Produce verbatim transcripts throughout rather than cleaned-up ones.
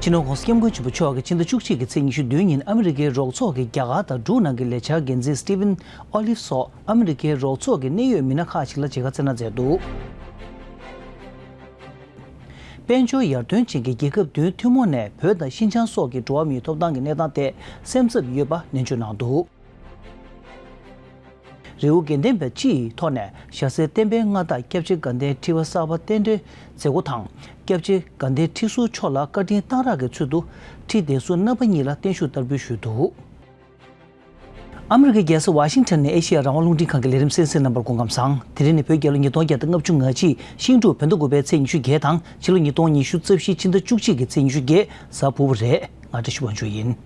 སྤྱི་ནོར་༸གོང་ས་༸སྐྱབས་མགོན་ཆེན་པོ་མཆོག་གིས་ཕྱི་ཟླ་བཅུ་གཅིག་གི་ཚེས་ཉི་ཤུ་བདུན་ཉིན་ཨ་མི་རི་ཀའི་རོགས་ཚོགས་ཀྱི་རྒྱ་གར་དང་འབྲུག་ནང་གི་ལས་འཆར་འགན་འཛིན་Stephen Olive སོགས་ཨ་མི་རི་ཀའི་རོགས་ཚོགས་ཀྱི་གནད་ཡོད་མི་སྣ་ཁག་ཅིག་ལ་མཇལ་ཁ་བསྩལ་གནང་མཛད་འདུག། དཔལ་འབྱོར་ཡར་ཐོན་ཅན་གྱི་རྒྱལ་ཁབ་བདུན་ཐུན་མོང་ནས་བོད་དང་ཤིན་ཅང་སོགས་ཀྱི་འགྲོ་བ་མིའི་ཐོབ་ཐང་གི་གནས་སྟངས་ཐད་སེམས་འཚབ་ཡོད་པ་ནན་བརྗོད་གནང་འདུག། རི་བོ་དགེ་ལྡན་པ་སྤྱི་ཡི་ཐོག་ནས་ཞྭ་སེར་བསྟན་པའི་མངའ་བདག་སྐྱབས་རྗེ་དགའ་ལྡན་ཁྲི་པ་གསར་པ་རྟེན་འབྲེལ་མཛད་སྒོ་དང་། སྐྱབས་རྗེ་དགའ་ལྡན་ཁྲི་ཟུར་མཆོག་ལ་བཀའ་དྲིན་གཏང་རག་གི་ཚུལ་དུ་ཁྲི་གདན་ཟུར་རྣམ་པ་གཉིས་ལ་བརྟན་བཞུགས་བསྟར་འབུལ་ཞུས་འདུག། ཨ་མི་རི་ཀའི་རྒྱལ་ས་ཝ་ཤིང་ཊོན་ནས་ཨེ་ཤེ་ཡ་རང་དབང་རླུང་འཕྲིན་ཁང་གི་ལས་རིམ་གསན་གཟིགས་རྣམ་པར་སྐུ་ཁམས་བཟང་། དེ་རིང་ནི་བོད་རྒྱལ་ལོ་ཉིས་སྟོང་བརྒྱ་དང་ལྔ་བཅུ་ང་གཅིག་ཤིང་འབྲུག་བོད་ཟླ་དགུ་པའི་ཚེས་ཉི་ཤུ་བརྒྱད་དང་ཕྱི་ལོ་ཉིས་སྟོང་ཉི་ཤུ་རྩ་བཞི་ཕྱི་ཟླ་བཅུ་གཅིག་གི་ཚེས་ཉི་ཤུ་བརྒྱད་གཟའ་ཕུར་བུ་རེད། ང་བཀྲ་ཤིས་དབང་ཕྱུག་ཡིན།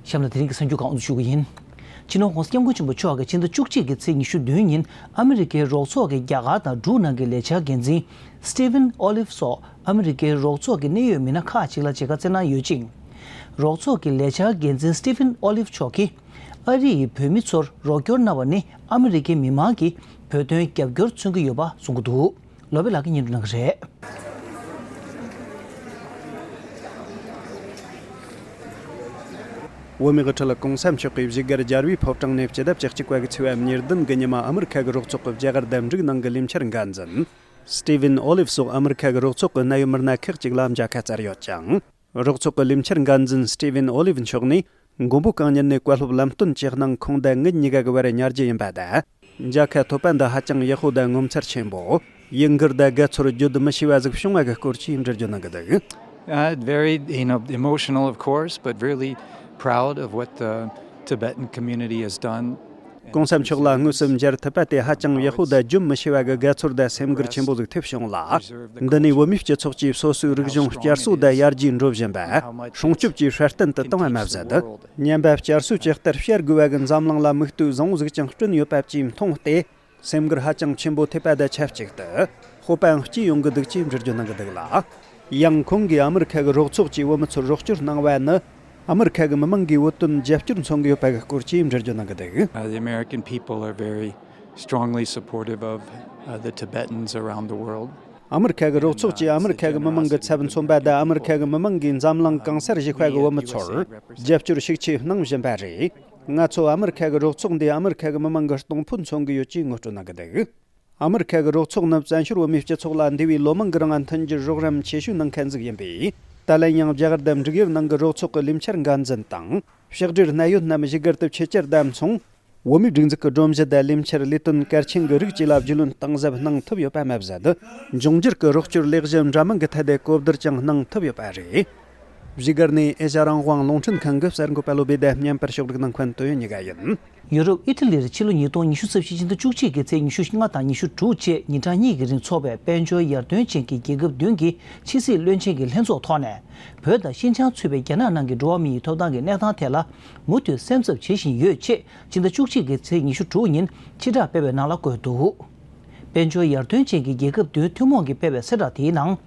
གཤམ་ལ་དེ་རིང་གི་གསར་འགྱུར་ཁག་དབུ་འཛུགས་ཞུ་གི་ཡིན། སྤྱི་ནོར་༸གོང་ས་༸སྐྱབས་མགོན་ཆེན་པོ་མཆོག་གིས་ཕྱི་ཟླ་བཅུ་གཅིག་གི་ཚེས་ཉི་ཤུ་བདུན་ཉིན་ཨ་མི་རི་ཀའི་རོགས་ཚོགས་ཀྱི་རྒྱ་གར་དང་འབྲུག་ནང་གི་ལས་འཆར་འགན་འཛིན་Stephen Olive སོགས་ཨ་མི་རི་ཀའི་རོགས་ཚོགས་ཀྱི་གནད་ཡོད་མི་སྣ་ཁག་ཅིག་ལ་མཇལ་ཁ་བསྩལ་གནང་ཡོད་ཅིང་། རོགས་ཚོགས་ཀྱི་ལས་འཆར་འགན་འཛིན་Stephen Olive མཆོག་གིས་ཨ་རི་ཡི་བོད་མི་ཚོར་རོགས་སྐྱོར་གནང་བ་ནི་ཨ་མི་རི་ཀའི་མི་མང་གིས་བོད་དོན་རྒྱབ་སྐྱོར་མཚོན་གྱི་ཡོད་པ་གསུང་གི་འདུག། ལོ་པཎ་ལགས་ཀྱིས་སྙན་སྒྲོན་གནང་གི་རེད། བོད་མིའི་དབུ་ཁྲིད་༸གོང་ས་མཆོག་གིས་བཞུགས་སྒར་རྒྱལ་བའི་ཕོ་བྲང་ནས་སྤྱི་ཟླ་བཅུ་གཅིག་པ་གི་ཚེས་པ་ཉེར་བདུན་གི་ཉི་མ་ཨ་མི་རི་ཁ་གི་རོགས་ཚོགས་ཀྱི་རྒྱ་གར་དང་འབྲུག་ནང་གི་ལས་འཆར་འགན་འཛིན་Stephen Olive སོགས་ཨ་མི་རི་ཁ་གི་རོགས་ཚོགས་ཀྱི་གནད་ཡོད་མི་སྣ་ཁག་ཅིག་ལ་མཇལ་ཁ་བསྩལ་ཡོད་ཅིང་། རོགས་ཚོགས་ཀྱི་ལས་འཆར་འགན་འཛིན་Stephen Olive མཆོག་ནི། མགོན་པོ་གང་ཉིད་ནས་བཀའ་སློབ་ལམ་སྟོན་གྱི་གནང་ཁོང་དང་ངེད་གཉིས་ཀ་གི་བར་ཉར་རྒྱུ་ཡིན་པ་དང་། མཇལ་ཁ་ཐོབ་པ་འདི་ཧ་ཅང་ཡག་པོ་དང་ངོ་མཚར་ཆེན་པོ། ཡུལ་འགུལ་དང་དགའ་ཚོར་བརྗོད་མི་ཤེས་པ་ཟིག་བྱུང་བ་གི་སྐོར་གྱིས་འགྲེལ་བརྗོད་གནང་གི་འདུག། Uh, very, you know, emotional, of course, but really proud of what the Tibetan community has done. གོང་ས་མཆོག་ལ་དངོས་སུ་མཇལ་ཐུབ་པ་དེ་ཧ་ཅང་ཡག་པོ་དང་བརྗོད་མི་ཤེས་པ་གི་དགའ་ཚོར་དང་སེམས་འགུལ་ཆེན་པོ་ཟིག་ཐེབས་བྱུང་ལ། འདི་ནི་བོད་མིའི་སྤྱི་ཚོགས་ཀྱིས་སོ་སོའི་རིག་གཞུང་བསྐྱར་གསོ་དང་ཡར་རྒྱས་འགྲོ་བཞིན་པ་སྲུང་སྐྱོབ་ཀྱིས་སྲ་བརྟན་དུ་བཏང་བ་མ་ཟད། ཉམས་པ་བསྐྱར་གསོའི་ལྕགས་རྟར་བཤེར་དགོས་པ་གི་འཛམ་གླིང་ལ་མིག་ལྟོས་བཟང་བོ་ཟིག་ཀྱང་སྐྲུན་ཡོད་པ་བཅས་མཐོང་སྟེ། སེམས་འགུལ་ཧ་ཅང་ཆེན་པོ་ཐེབས་པ་དང་ཆབས་ཅིག་ཏུ་སྤོབས་པའང་སྐྱེས་ཡོང་གི་འདུག་ཅེས་འགྲེལ་བརྗོད་གནང་གི་འདུག་ལ། ཡང་ཁོང་གིས་ཨ་མི་རི་ཁ་གི་རོགས་ཚོགས་ཀྱིས་བོད་མི་ཚོར་རོགས་སྐྱོར་གནང་བ་ནི་ཨ་མི་རི་ཁ་གི་མི་མང་གིས་བོད་དོན་རྒྱབ་སྐྱོར་མཚོན་གྱི་ཡོད་པ་གི་སྐོར་གྱིས་འགྲེལ་བརྗོད་གནང་གི་འདུག། Uh, the American people are very strongly supportive of, uh, the Tibetans around the world. ཨ་མི་རི་ཁ་གི་རོགས་ཚོགས་ཀྱིས་ཨ་མི་རི་ཁ་གི་མི་མང་གི་ཚབ་མཚོན་པ་དང་ཨ་མི་རི་ཁ་གི་མི་མང་གིས་འཛམ་གླིང་གང་སར་བཞུགས་པ་གི་བོད་མི་ཚོར་རྒྱབ་སྐྱོར་ཤུགས་ཆེ་གནང་བཞིན་པ་རེད། ང་ཚོ་ཨ་མི་རི་ཁ་གི་རོགས་ཚོགས་འདིས་ཨ་མི་རི་ཁ་གི་མི་མང་གི་གཏོང་ཕོད་མཚོན་གྱི་ཡོད་ཅེས་ངོ་སྤྲོད་གནང་གི་འདུག། ཨ་མི་རི་ཁ་གི་རོགས་ཚོགས་ནི་བཙན་བྱོལ་བོད་མིའི་སྤྱི་ཚོགས་ལ་འདས་པའི་ལོ་མང་གི་རིང་མཐུན་འགྱུར་རོགས་རམ་ཆེ་ཤོས་གནང་མཁན་ཟིག་ཡིན་པས། ད་ལན་ཡང་རྒྱ་གར་དང་འབྲུག་ཡུལ་ནང་གི་རོགས་ཚོགས་ཀྱི་ལས་འཆར་འགན་འཛིན་དང་། ཕྱག་སྦྲེལ་གནད་ཡོད་རྣམས་བཞུགས་སྒར་དུ་ཆེད་བཅར་དང་མཚུངས། བོད་མིའི་སྒྲིག་འཛུགས་ཀྱི་སྒྲོམ་གཞི་དང་ལས་འཆར་ལས་དོན་གལ་ཆེན་གྱི་རིགས་བཅས་ལ་རྒྱུས་ལོན་གཏིང་ཟབ་གནང་ཐུབ་ཡོད་པ་མ་ཟད། འབྱུང་འགྱུར་གྱི་རོགས་སྐྱོར་ལས་གཞི་འདྲ་མིན་གྱི་ཐད་དེ་གོ་བསྡུར་ཀྱང་གནང་ཐུབ་ཡོད་པ་རེད། བཞུགས་སྒར་ནས་ཨེ་ཤ་རང་དབང་རླུང་འཕྲིན་ཁང་གི་གསར་འགོད་པ་བློ་བྷེ་དང་མཉམ་པར་ཕྱོགས་སྒྲིག་གནང་མཁན་ཏོ་ཡོན་གཉིས་ཀ་ཡིན། ཡུ་རོབ་ཨི་ཐི་ལིར་ཕྱི་ལོ་ཉིས་སྟོང་ཉི་ཤུ་རྩ་བཞི་ཕྱི་ཟླ་བཅུ་གཅིག་གི་ཚེས་ཉི་ཤུ་ལྔ་དང་ཉི་ཤུ་དྲུག་བཅས་ཉིན་གྲངས་གཉིས་ཀྱི་རིང་འཚོགས་པའི་དཔལ་འབྱོར་ཡར་ཐོན་ཅན་གྱི་རྒྱལ་ཁབ་བདུན་གྱི་ཕྱི་སྲིད་བློན་ཆེན་གྱི་ལྷན་ཚོགས་ཐོག་ནས། བོད་དང་ཤིན་ཅང་ཚུད་པའི་རྒྱ་ནག་ནང་གི་འགྲོ་བ་མིའི་ཐོབ་ཐང་གི་གནས་སྟངས་ཐད་ལ་མུ་མཐུད་སེམས་འཚབ་བྱེད་བཞིན་ཡོད་ཅེས་ཕྱི་ཟླ་བཅུ་གཅིག་གི་ཚེས་ཉི་ཤུ་དྲུག་ཉིན་སྤྱི་བསྒྲགས་སྤེལ་བའི་ནང་ལ་བཀོད་འདུག། དཔལ་འབྱོར་ཡར་ཐོན་ཅན་གྱི་རྒྱལ་ཁབ་བདུན་ཐུན་མོང་གིས་སྤེལ་བའི་གསལ་བསྒྲགས་དེའི་ནང་།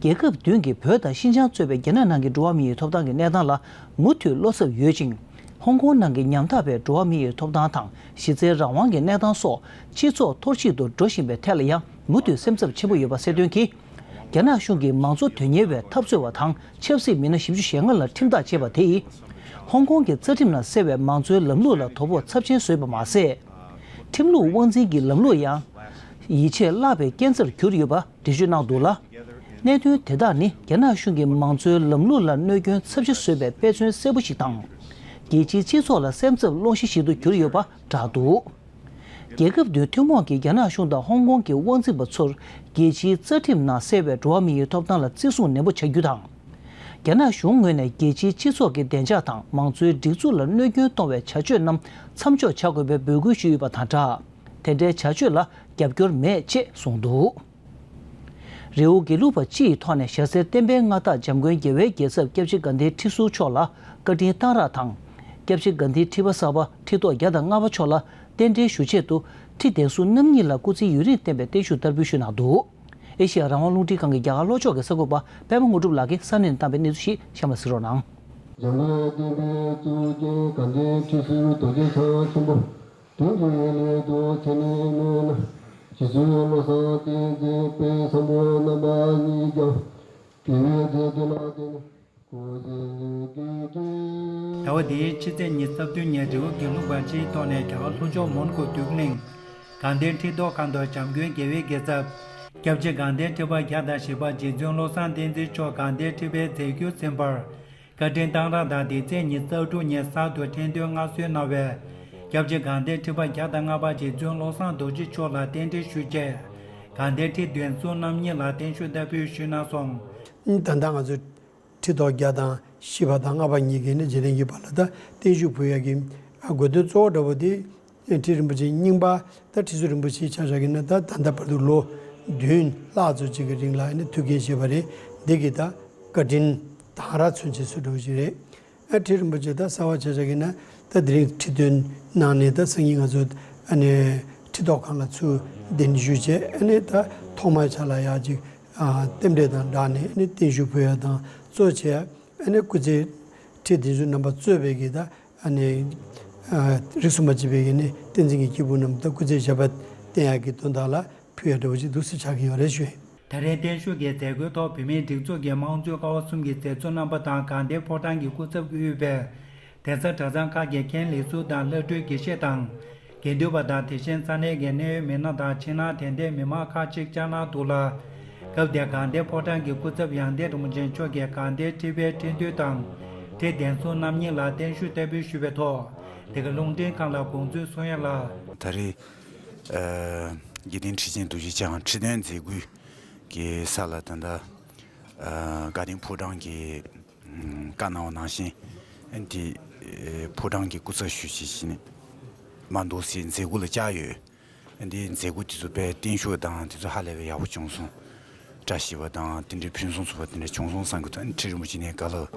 རྒྱལ་ཁབ་བདུན་གྱིས་བོད་དང་ཤིན་ཅང་གཙོས་པའི་རྒྱ་ནག་ནང་གི་འགྲོ་བ་མིའི་ཐོབ་ཐང་གི་གནས་སྟངས་ལ་མུ་མཐུད་བློ་འཚབ་ཡོད་ཅིང་། ཧོང་ཀོང་ནང་གི་ཉམ་ཐག་པའི་འགྲོ་བ་མིའི་ཐོབ་ཐང་དང་གཞི་རྩའི་རང་དབང་གི་གནས་སྟངས་སོགས་སྤྱི་ཚོགས་འཐོར་བཤིག་ཏུ་འགྲོ་བཞིན་པའི་ཐད་ལ་ཡང་མུ་མཐུད་སེམས་འཚབ་ཆེན་པོ་ཡོད་པ་གསལ་སྟོན་གྱིས། རྒྱ་ནག་གཞུང་གིས་མང་གཙོ་དོན་གཉེར་བའི་འཐབ་རྩོད་པ་དང་ཆབ་སྲིད་མི་སྣ་བཞི་བཅུ་ཞེ་ལྔ་ལ་ཁྲིམས་ཐག་བཅད་པ་དེས། ཧོང་ཀོང་གི་རྩ་ཁྲིམས་ནང་གསལ་བའི་མང་གཙོའི་ལམ་ལུགས་ལ་དོ་ཕོག་ཚབས་ཆེན་བཟོས་པ་མ་ཟད། ཁྲིམས་ལུགས་དབང་འཛིན་གྱི་ལམ་ལུགས་ཡང་། ཡིད་ཆེས་བརླག་པའི་རྐྱེན་རྩར་གྱུར་ཡོད་པ་འགྲེལ་བརྗོད་གནང་འདུག་ལ། གནད་དོན་དེ་དག་ནི་རྒྱ་ནག་གཞུང་གིས་མང་གཙོའི་ལམ་ལུགས་ལ་གནོད་སྐྱོན་ཚབས་ཆེ་བཟོས་པའི་དཔེ་མཚོན་གསལ་པོ་ཞིག་དང་། རྒྱལ་སྤྱིའི་སྤྱི་ཚོགས་ལ་སེམས་འཚབ་སློང་གཞི་ཞིག་ཏུ་གྱུར་ཡོད་པ་བསྒྲགས་འདུག། རྒྱལ་ཁབ་བདུན་ཐུན་མོང་གིས་རྒྱ་ནག་གཞུང་དང་ཧོང་ཀོང་གི་དབང་འཛིན་པ་ཚོར་རྒྱལ་སྤྱིའི་རྩ་ཁྲིམས་ནང་གསལ་བའི་འགྲོ་བ་མིའི་ཐོབ་ཐང་ལ་བརྩི་སྲུང་ནན་པོ་བྱ་རྒྱུ་དང་། རྒྱ་ནག་གཞུང་ངོས་ནས་རྒྱལ་སྤྱིའི་སྤྱི་ཚོགས་ཀྱི་བདེ་འཇགས་དང་མང་གཙོའི་སྒྲིག་འཛུགས་ལ་གནོད་སྐྱོན་གཏོང་བའི་བྱ་སྤྱོད་རྣམས་མཚམས་འཇོག་བྱ་དགོས་པའི་འབོད་སྐུལ་ཞུས་ཡོད་པ་དང་སྦྲགས། དེ་འདྲའི་བྱ་སྤྱོད་ལ་རྒྱབ་སྐྱོར་མེད་ཅེས་གསུངས་འདུག། རི་བོ་དགེ་ལུགས་པ་སྤྱི་ཡི་ཐོག་ནས་ཞྭ་སེར་བསྟན་པའི་མངའ་བདག་འཇམ་མགོན་རྒྱལ་བའི་རྒྱལ་ཚབ་སྐྱབས་རྗེ་དགའ་ལྡན་ཁྲི་ཟུར་མཆོག་ལ་བཀའ་དྲིན་གཏང་རག་དང་། སྐྱབས་རྗེ་དགའ་ལྡན་ཁྲི་པ་གསར་པ་ཁྲི་ཐོག་བརྒྱ་དང་ལྔ་པ་མཆོག་ལ་རྟེན་འབྲེལ་ཞུ་ཆེད་དུ་ཁྲི་གདན་ཟུར་རྣམ་གཉིས་ལ་སྐུ་ཚེ་ཡུན་རིང་བརྟན་པའི་བརྟན་བཞུགས་བསྟར་འབུལ་ཞུས་གནང་འདུག། ཨེ་ཤེ་ཡ་རང་དབང་རླུང་འཕྲིན་ཁང་གི་རྒྱ་གར་ལྷོ་ཕྱོགས་ཀྱི་གསར་འགོད་པ་པད་མ་དངོས་གྲུབ་ལགས་ཀྱིས་ས་གནས་ནས་བཏང་པའི་གནས་ཚུལ་ཞིག་གཤམ་ལ་གཟིགས་རོགས་གནང་། འཇམ་དཔལ་བསྟན་པའི་གཙུག་རྒྱན་དགའ་ལྡན་ཁྲི་ཟུར་རྡོ་རྗེ་འཆང་ཆེན་པོ། དྲིན་གྱི་ལས་རྡོ་ཆེ་ནས་གནོན་ན། རྗེ་བཙུན་བློ་བཟང་བསྟན་འཛིན་དཔལ་བཟང་པོ་རྣམ་པ་གཉིས་ཀྱང་། དགེ་བའི་རྩེ་གདོང་ལ་བརྟེན་ནས་སྐུ་ཚེ་གེགས་ཀྱིས། ཟླ་བ་འདིའི་ཕྱི་ཚེས་ཉི་ཤུ་རྩ་བདུན་ཉིན་རི་བོ་དགེ་ལུགས་པ་སྤྱིའི་ཐོག་ནས་རྒྱ་གར་ལྷོ་ཕྱོགས་མོན་གྷོ་འདོད་རྒུ་གླིང་དགའ་ལྡན་ཁྲི་ཐོག་ཁང་དུ་བྱམས་མགོན་རྒྱལ་བའི་རྒྱལ་ཚབ་སྐྱབས་རྗེ་དགའ་ལྡན་ཁྲི་པ་བརྒྱ་དང་བཞི་པ་རྗེ་བཙུན་བློ་བཟང་བསྟན་འཛིན་མཆོག་དགའ་ལྡན་ཁྲི་པའི་མཛད་རྒྱུར་གཟིམས་པར་བཀའ་དྲིན་གཏང་རག་དང་། འདི་ཚེས་ཉི་ཤུ་རྩ་དྲུག་ཉིན་གསར་དུ་ཁྲི་འདོན་མངའ་གསོལ་གནང་བའི་སྐྱབས་རྗེ་དགའ་ལྡན་ཁྲི་པ་བརྒྱ་དང་ལྔ་པ་རྗེ་བཙུན་བློ་བཟང་རྡོ་རྗེ་མཆོག་ལ་རྟེན་འབྲེལ་ཞུས་རྗེས། དགའ་ལྡན་ཁྲི་འདོན་ཟུར་རྣམ་གཉིས་ལ་བརྟན་བཞུགས་བསྟར་འབུལ་ཞུས་གནང་སོང་། ད་ལྟ་ང་ཚོ་ཁྲི་ཐོག་བརྒྱ་དང་བཞི་པ་དང་ལྔ་པ་གཉིས་ཀྱིས་ནི་རྗེས་དྲན་གྱི་བར་ལ་ད་བརྟན་བཞུགས་ཕུལ་ཡག་གི་དགོས་དོན་གཙོ་བོ་འདྲ་པོ་དེ། ཁྲི་རིན་པོ་ཆེ་རྙིང་པ་ད་ཁྲི་ཟུར་རིན་པོ་ཆེའི་ཆ་བཞག་གི་ན་ད་ད་ལྟ་བར་དུ་ལོ་བདུན་ལྷག་ཙམ་ཅིག་གི་རིང་ལ་ནི་ཐུགས་འགན་བཞེས་པ་རེད། འདི་གི་ད་བཀའ་དྲིན་དང་ར་མཚོན་བྱེད་སུ་འགྲོ་བཞིན་རེད། ཨ་ཁྲི་རིན་པོ་ཆེ་ད་གསར་བ་ཆ་བཞག་གི་ན་ད་དེ་རིང་ཁྲི་འདོན་གནང་ནས་ད་སང་ཉིན་ང་ཚོ་ཨ་ནི་ཁྲི་ཐོག་ཁང་ལ་ཚུར་གདན་ཞུས་བྱས། ཨ་ནི་ད་ཐོག་མའི་ཆ་ལ་ཡག་ཅིག་རྟེན་འབྲེལ་དང་སྦྲགས་ནས་ཨ་ནི་བརྟན་བཞུགས་ཕུལ་ཡག་དང་གཙོ་བྱས། ཨ་ནི་སྐུ་ཚེ་ཁྲི་འདི་ཚོ་རྣམ་པ་གཙོས་པའི་གི་ད་ཨ་ནི་རིས་སུ་མ་ཆད་པའི་གི་ནི་བསྟན་འཛིན་གྱི་སྐྱེས་བུ་རྣམས་ད་སྐུ་ཚེ་ཞབས་པད་བརྟན་ཡག་གི་དོན་དག་ལ་ཕུལ་ཡག་འདྲ་བོ་ཅིག་འདུག་སེ་ཆགས་ཀྱི་ཡོད་རེད་ཞུ། ད་རེས་བརྟན་བཞུགས་ཀྱི་མཛད་སྒོའི་ཐོག་བོད་མིའི་སྒྲིག་འཛུགས་ཀྱི་དམངས་གཙོའི་ཀ་བ་གསུམ་གྱི་མཛད་གཙོ་རྣམ་པ་དང་དགའ་ལྡན་ཕོ་བྲང་གི་སྐུ་ཚབ་ཀྱིས་དབུས་པའི་གདན་ས་གྲྭ་ཚང་ཁག་གི་མཁན་ལས་ཟུར་དང་བླ་སྤྲུལ་དགེ་བཤེས་དང་། དགེ་འདུན་པ་དང་དེ་བཞིན་ས་གནས་ཀྱི་གནད་ཡོད་མི་སྣ་དང་ཕྱི་ནང་དད་ལྡན་མི་མང་ཁག་ཅིག་བཅར་གནང་འདུག་ལ། སྐབས་དེར་དགའ་ལྡན་ཕོ་བྲང་གི་སྐུ་ཚབ་ཡང་སྟེང་རིན་པོ་ཆེ་མཆོག་གིས་དགའ་ལྡན་ཁྲི་པའི་ཁྲི་འདོན་དང་ཁྲི་འདོན་ཟུར་རྣམ་གཉིས་ལ་བརྟན་བཞུགས་བསྟར་འབུལ་ཞུས་པའི་ཐོག་དེ་ག་རླུང་འཕྲིན་ཁང་ལ་དགོངས་ཚུལ་གསུང་ཡ་ལ། ད་རེས་ཨ་རྒྱལ་བསྟན་ཁྲི་ཆེན་རྡོ་རྗེ་འཆང་ཁྲི་འདོན་མཛད་སྒོའི་གི་ས་ལ་ད་ལྟ་ཨ་དགའ་ལྡན་ཕོ་བྲང་གི་བཀའ་གནང་བ་ནང་བཞིན་ཨ་འདི་ཕོ་བྲང་གི་སྐུ་ཚབ་ཞུ་བྱེད་བཞིན་མ་འདུག་སའི་མཛད་སྒོ་ལ་བཅར་ཡོད། ཨ་འདི་མཛད་སྒོ་དེ་ཚོ་དཔེ་བརྟན་བཞུགས་དང་དེ་ཚོ་ཧ་ལས་པའི་ཡག་པོ་བྱུང་སོང་། བཀྲ་ཤིས་པ་དང་དེ་འདྲའི་ཕུན་སུམ་ཚོགས་པ་དེ་འདྲ་བྱུང་སོང་བསམ་གྱི་འདུག་ཨ་ནི་ཁྲི་རིན་པོ་ཆེ་ནས་བཀའ་སློབ་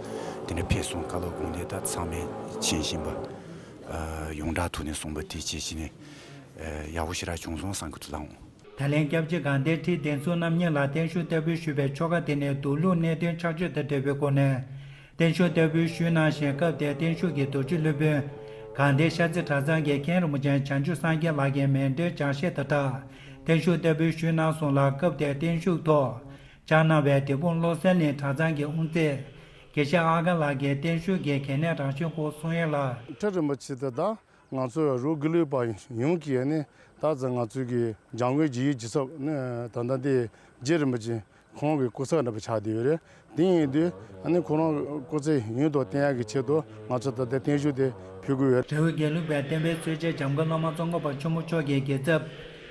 དེ་འདྲ་ཕེབས་སོང་། བཀའ་སློབ་དགོངས་དོན་ད་ཚང་མས་མཁྱེན་བཞིན་པ་ཡོངས་གྲགས་ཐོག་ནས་གསུངས་པ་དེ་བྱེད་བཞིན་ནས་ཡག་པོ་ཞེ་དྲག་བྱུང་སོང་བསམ་གྱི་འདུག་ལགས། ད་ལན་སྐྱབས་རྗེ་དགའ་ལྡན་ཁྲི་འདོན་ཟུར་རྣམ་གཉིས་ལ་བརྟན་བཞུགས་བསྟར་འབུལ་ཞུས་པའི་ཆོ་ག་དེ་ནི་མདོ་ལུགས་གནད་དོན་ཆགས་ཆོས་དང་འབྲེལ་བའི་སྒོ་ནས་བརྟན་བཞུགས་བསྟར་འབུལ་ཞུས་གནང་ཞིང་། སྐབས་དེར་བརྟན་བཞུགས་ཀྱི་རྡོ་རྗེ་སློབ་དཔོན་དགའ་ལྡན་ཤར་རྩེ་གྲྭ་ཚང་གི་མཁན་རིན་པོ་ཆེ་བྱང་ཆུབ་སངས་རྒྱས་ལགས་ཀྱིས་མཎྜལ་སྦྱང་བཤད་དང་སྦྲགས་བརྟན་བཞུགས་བསྟར་འབུལ་ཞུས་གནང་སོང་ལ། སྐབས་དེར་བརྟན་བཞུགས་ཐོག་བཅར་གནང་བའི་འབྲས་སྤུངས་བློ་གསལ་གླིང་གྲྭ་ཚང་གི་དབུ་མཛད་དགེ་བཤེས་ཨ་དཀར་ལགས་ཀྱིས་བརྟན་བཞུགས་ཀྱི་གལ་གནད་རང་བཞིན་སྐོར་གསུང་ཡ་ལ། ཁྲི་རིན་པོ་ཆེ་དེ་དང་ང་ཚོ་རུ་དགེ་ལུགས་པ་ཡོངས་ཀྱིས་ནི་ད་ཙང་ང་ཚོའི་གི་འཇམ་མགོན་རྗེ་ཡི་རྗེས་ཚབ་ནི་ད་ལྟ་འདི་རྗེ་རིན་པོ་ཆེ་ཁོང་གི་སྐུ་ཚབ་འདྲ་པོ་ཆགས་བསྡད་ཡོད་རེད། དེ་ཡིན་དུས་ཨ་ནི་ཁོ་རང་སྐུ་ཚེ་ཡུན་དུ་བརྟན་ཡག་གི་ཆེད་དུ་ང་ཚོ་ད་ལྟ་བརྟན་བཞུགས་དེ་ཕུལ་དགོས་ཡོད། རི་བོ་དགེ་ལུགས་པའི་བསྟན་པའི་སྲོལ་འབྱེད་འཇམ་མགོན་བླ་མ་ཙོང་ཁ་པ་ཆེན་པོ་མཆོག་གི་རྒྱལ་ཚབ་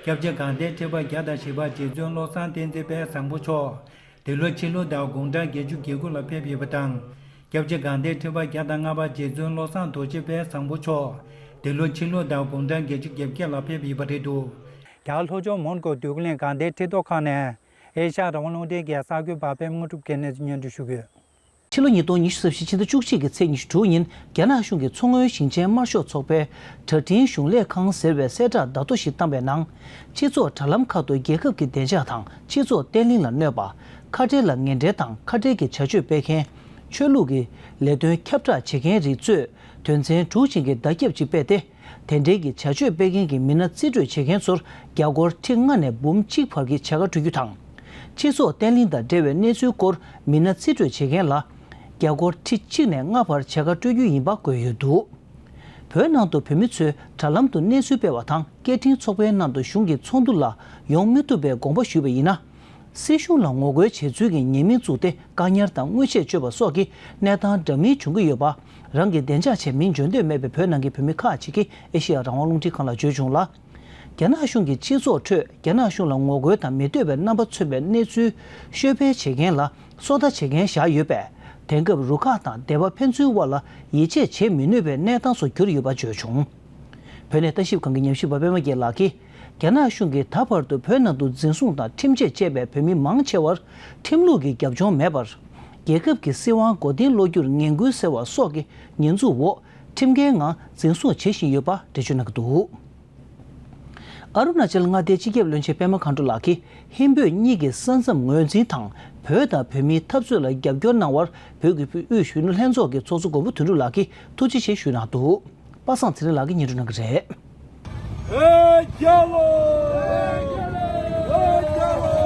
སྐྱབས་རྗེ་དགའ་ལྡན་ཁྲི་པ་བརྒྱ་དང་བཞི་པ་རྗེ་བཙུན་བློ་བཟང་བསྟན་འཛིན་དཔལ་བཟང་པོ་མཆོག་འདི་ལོ་ཕྱི་ལོ་ཟླ་དགུང་གྲངས་བརྒྱད་ཅུ་གྱ་དགུ་ལ་ཕེབས་ཡོད་པ་དང་། སྐྱབས་རྗེ་དགའ་ལྡན་ཁྲི་པ་བརྒྱ་དང་ལྔ་པ་རྗེ་བཙུན་བློ་བཟང་རྡོ་རྗེ་དཔལ་བཟང་པོ་མཆོག་འདི་ལོ་ཕྱི་ལོ་ཟླ་དགུང་གྲངས་བརྒྱད་ཅུ་གྱ་བརྒྱད་ལ་ཕེབས་ཡོད་པ་རེད་འདུག་རྒྱ་གར་ལྷོ་ཕྱོགས་མོན་གྷོ་འདོད་རྒུ་གླིང་དགའ་ལྡན་ཁྲི་ཐོག་ཁང་ནས་ཨེ་ཤ་ཡ་རང་དབང་རླུང་འཕྲིན་གྱི་གསར་འགོད་པ་པད་མ་དངོས་གྲུབ་ཀྱིས་གནས་ཚུལ་སྙན་སྒྲོན་ཞུ་གི་ཡོད། ཕྱི་ལོ་ཉིས་སྟོང་ཉི་ཤུ་རྩ་བཞི་ཕྱི་ཟླ་བཅུ་གཅིག་གི་ཚེས་ཉི་ཤུ་དྲུག་ཉིན་རྒྱ་ནག་གཞུང་གིས་མཚོ་སྔོན་ཞིང་ཆེན་དམར་ཤོག་ཚོགས་པའི་གྲྭ་སྒྲིག་གཞུང་ལས་ཁང་ཟེར་བའི་གསལ་བསྒྲགས་བརྡ་ཐོ་ཞིག་བཏང་བའི་ནང་། སྤྱི་ཚོགས་དྲ་ལམ་ཁག་ཏུ་རྒྱལ་ཁབ་ཀྱི་བདེ་འཇགས་དང་སྤྱི་ཚོགས་བརྟན་ལྷིང་ལ་གནོད་པ། ཁ་བྲལ་ལ་ངན་འབྲེལ་དང་ཁ་བྲལ་གྱི་བྱ་སྤྱོད་སྤེལ་མཁན། ཆོས་ལུགས་ཀྱི་ལས་དོན་ཁྱབ་བསྒྲགས་བྱེད་མཁན་རིགས་གཙོས་དོན་ཚན་དྲུག་ཅན་གྱི་བརྡ་ཁྱབ་ཅིག་སྤེལ་ཏེ། དེ་འབྲེལ་གྱི་བྱ་སྤྱོད་སྤེལ་མཁན་གྱི་མི་སྣ་རྩིས་སྤྲོད་བྱེད་མཁན་ཚོར་རྒྱ་སྒོར་ཁྲི་ལྔ་ནས་འབུམ་གཅིག་བར་གྱི་བྱ་དགའ་སྤྲོད་རྒྱུ་དང་། སྤྱི་ཚོགས་བརྟན་ལྷིང་དང་འབྲེལ་བའི་གནས་ཚུལ་སྐོར་མི་སྣ་རྩིས་སྤྲོད་བྱེད་མཁན་ལ་རྒྱ་སྒོར་ཁྲི་གཅིག་ནས་ལྔ་བར་བྱ་དགའ་སྤྲོད་རྒྱུ་ཡིན་པ་བཀོད་ཡོད་འདུག་བོད་ནང་དུ་བོད་མི་ཚོས་དྲ་ལམ་དུ་གནས་ཚུལ་སྤེལ་བ་དང་། སྐད་འཕྲིན་ཚོགས་པའི་ནང་དུ་གཞུང་གི་ཚོགས་འདུ་ལ་ཡོང་མི་ཐུབ་པའི་དགོངས་པ་ཞུས་པ་ཡིན་ན། སྲིད་གཞུང་ལ་ངོ་རྒོལ་བྱེད་ཚུལ་གྱི་ཉེས་མིང་བཙུགས་ཏེ་བཀག་ཉར་དང་དངོས་ཆས་སྤྱོད་པ་སོགས་ཀྱི་གནས་སྟངས་འདྲ་མིན་འབྱུང་གི་ཡོད་པ། རང་གི་བདེ་འཇགས་ཆེད་མིང་བརྗོད་འདོད་མེད་པའི་བོད་ནང་གི་བོད་མི་ཁག་ཅིག་གིས་ཨེ་ཤེ་ཡ་རང་དབང་རླུང་འཕྲིན་ཁང་ལ་བརྗོད་བྱུང་ལ། རྒྱ་ནག་གཞུང་གིས་སྤྱི་ཚོགས་ཁྲོད་རྒྱ་ནག་གཞུང་ལ་ངོ་རྒོལ་དང་མི་འདོད་པའི་རྣམ་པ་མཚོན་པའི་གནས་ཚུལ་ཤོད་སྤེལ་བྱེད་མཁན་ལ་སོ་ལྟ་བྱེད་མཁན་བཞག་ཡོད་པས། དེང་སྐབས་རུ་ཁག་དང་སྡེ་པ་ཕན་ཚུན་དབར་ལ་ཡིད་ཆེས་བྱེད་མི་ནུས་པའི་གནས་སྟངས་སུ་གྱུར་ཡོད་པ་བརྗོད་བྱུང་། བོད་ནས་ལྟ་ཞིབ་ཁང་གི་ཉམས་ཞིབ་པ་པད་མ་རྒྱལ་ལགས་ཀྱིས། རྒྱ་ནག་གཞུང་གིས་ད་བར་དུ་བོད་ནང་དུ་འཛིན་བཟུང་དང་ཁྲིམས་ཆད་བཅད་པའི་བོད་མི་མང་ཆེ་བར་ཁྲིམས་ལུགས་ཀྱི་རྒྱབ་ལྗོངས་མེད་པར། རྒྱལ་ཁབ་ཀྱི་སྲིད་དབང་མགོ་རྟིང་སློག་རྒྱུར་ངན་སྐུལ་ཟེར་བ་སོགས་ཀྱི་ཉེས་འཛུགས་འོག་ཁྲིམས་འགལ་ངང་འཛིན་བཟུང་བྱེད་བཞིན་ཡོད་པ་འགྲེལ་བརྗོད་གནང་གི་འདུག་ཨ་རུ་ན་ཅལ་མངའ་སྡེའི་སྤྱི་ཁྱབ་བློན་ཆེན་པད་མ་མཁའ་འགྲོ་ལགས་ཀྱིས་ཧིན་བོད་གཉིས་ཀྱི་ས་མཚམས་ངོས་འཛིན་དང་བོད་དང་བོད་མིའི་འཐབ་རྩོད་ལ་རྒྱབ་སྐྱོར་གནང་བར་བོད་ཀྱི་དབུས་གཞོན་ནུ་ལྷན་ཚོགས་ཀྱི་ཚོགས་གཙོ་མགོན་པོ་དོན་གྲུབ་ལགས་ཀྱིས་ཐུགས་རྗེ་ཆེ་ཞུས་གནང་འདུག་པ་སངས་ཚེ་རིང་ལགས་ཀྱིས་སྙན་སྒྲོན་གནང་གི་རེད། བོད་རྒྱལ་ལོ། བོད་རྒྱལ་ལོ།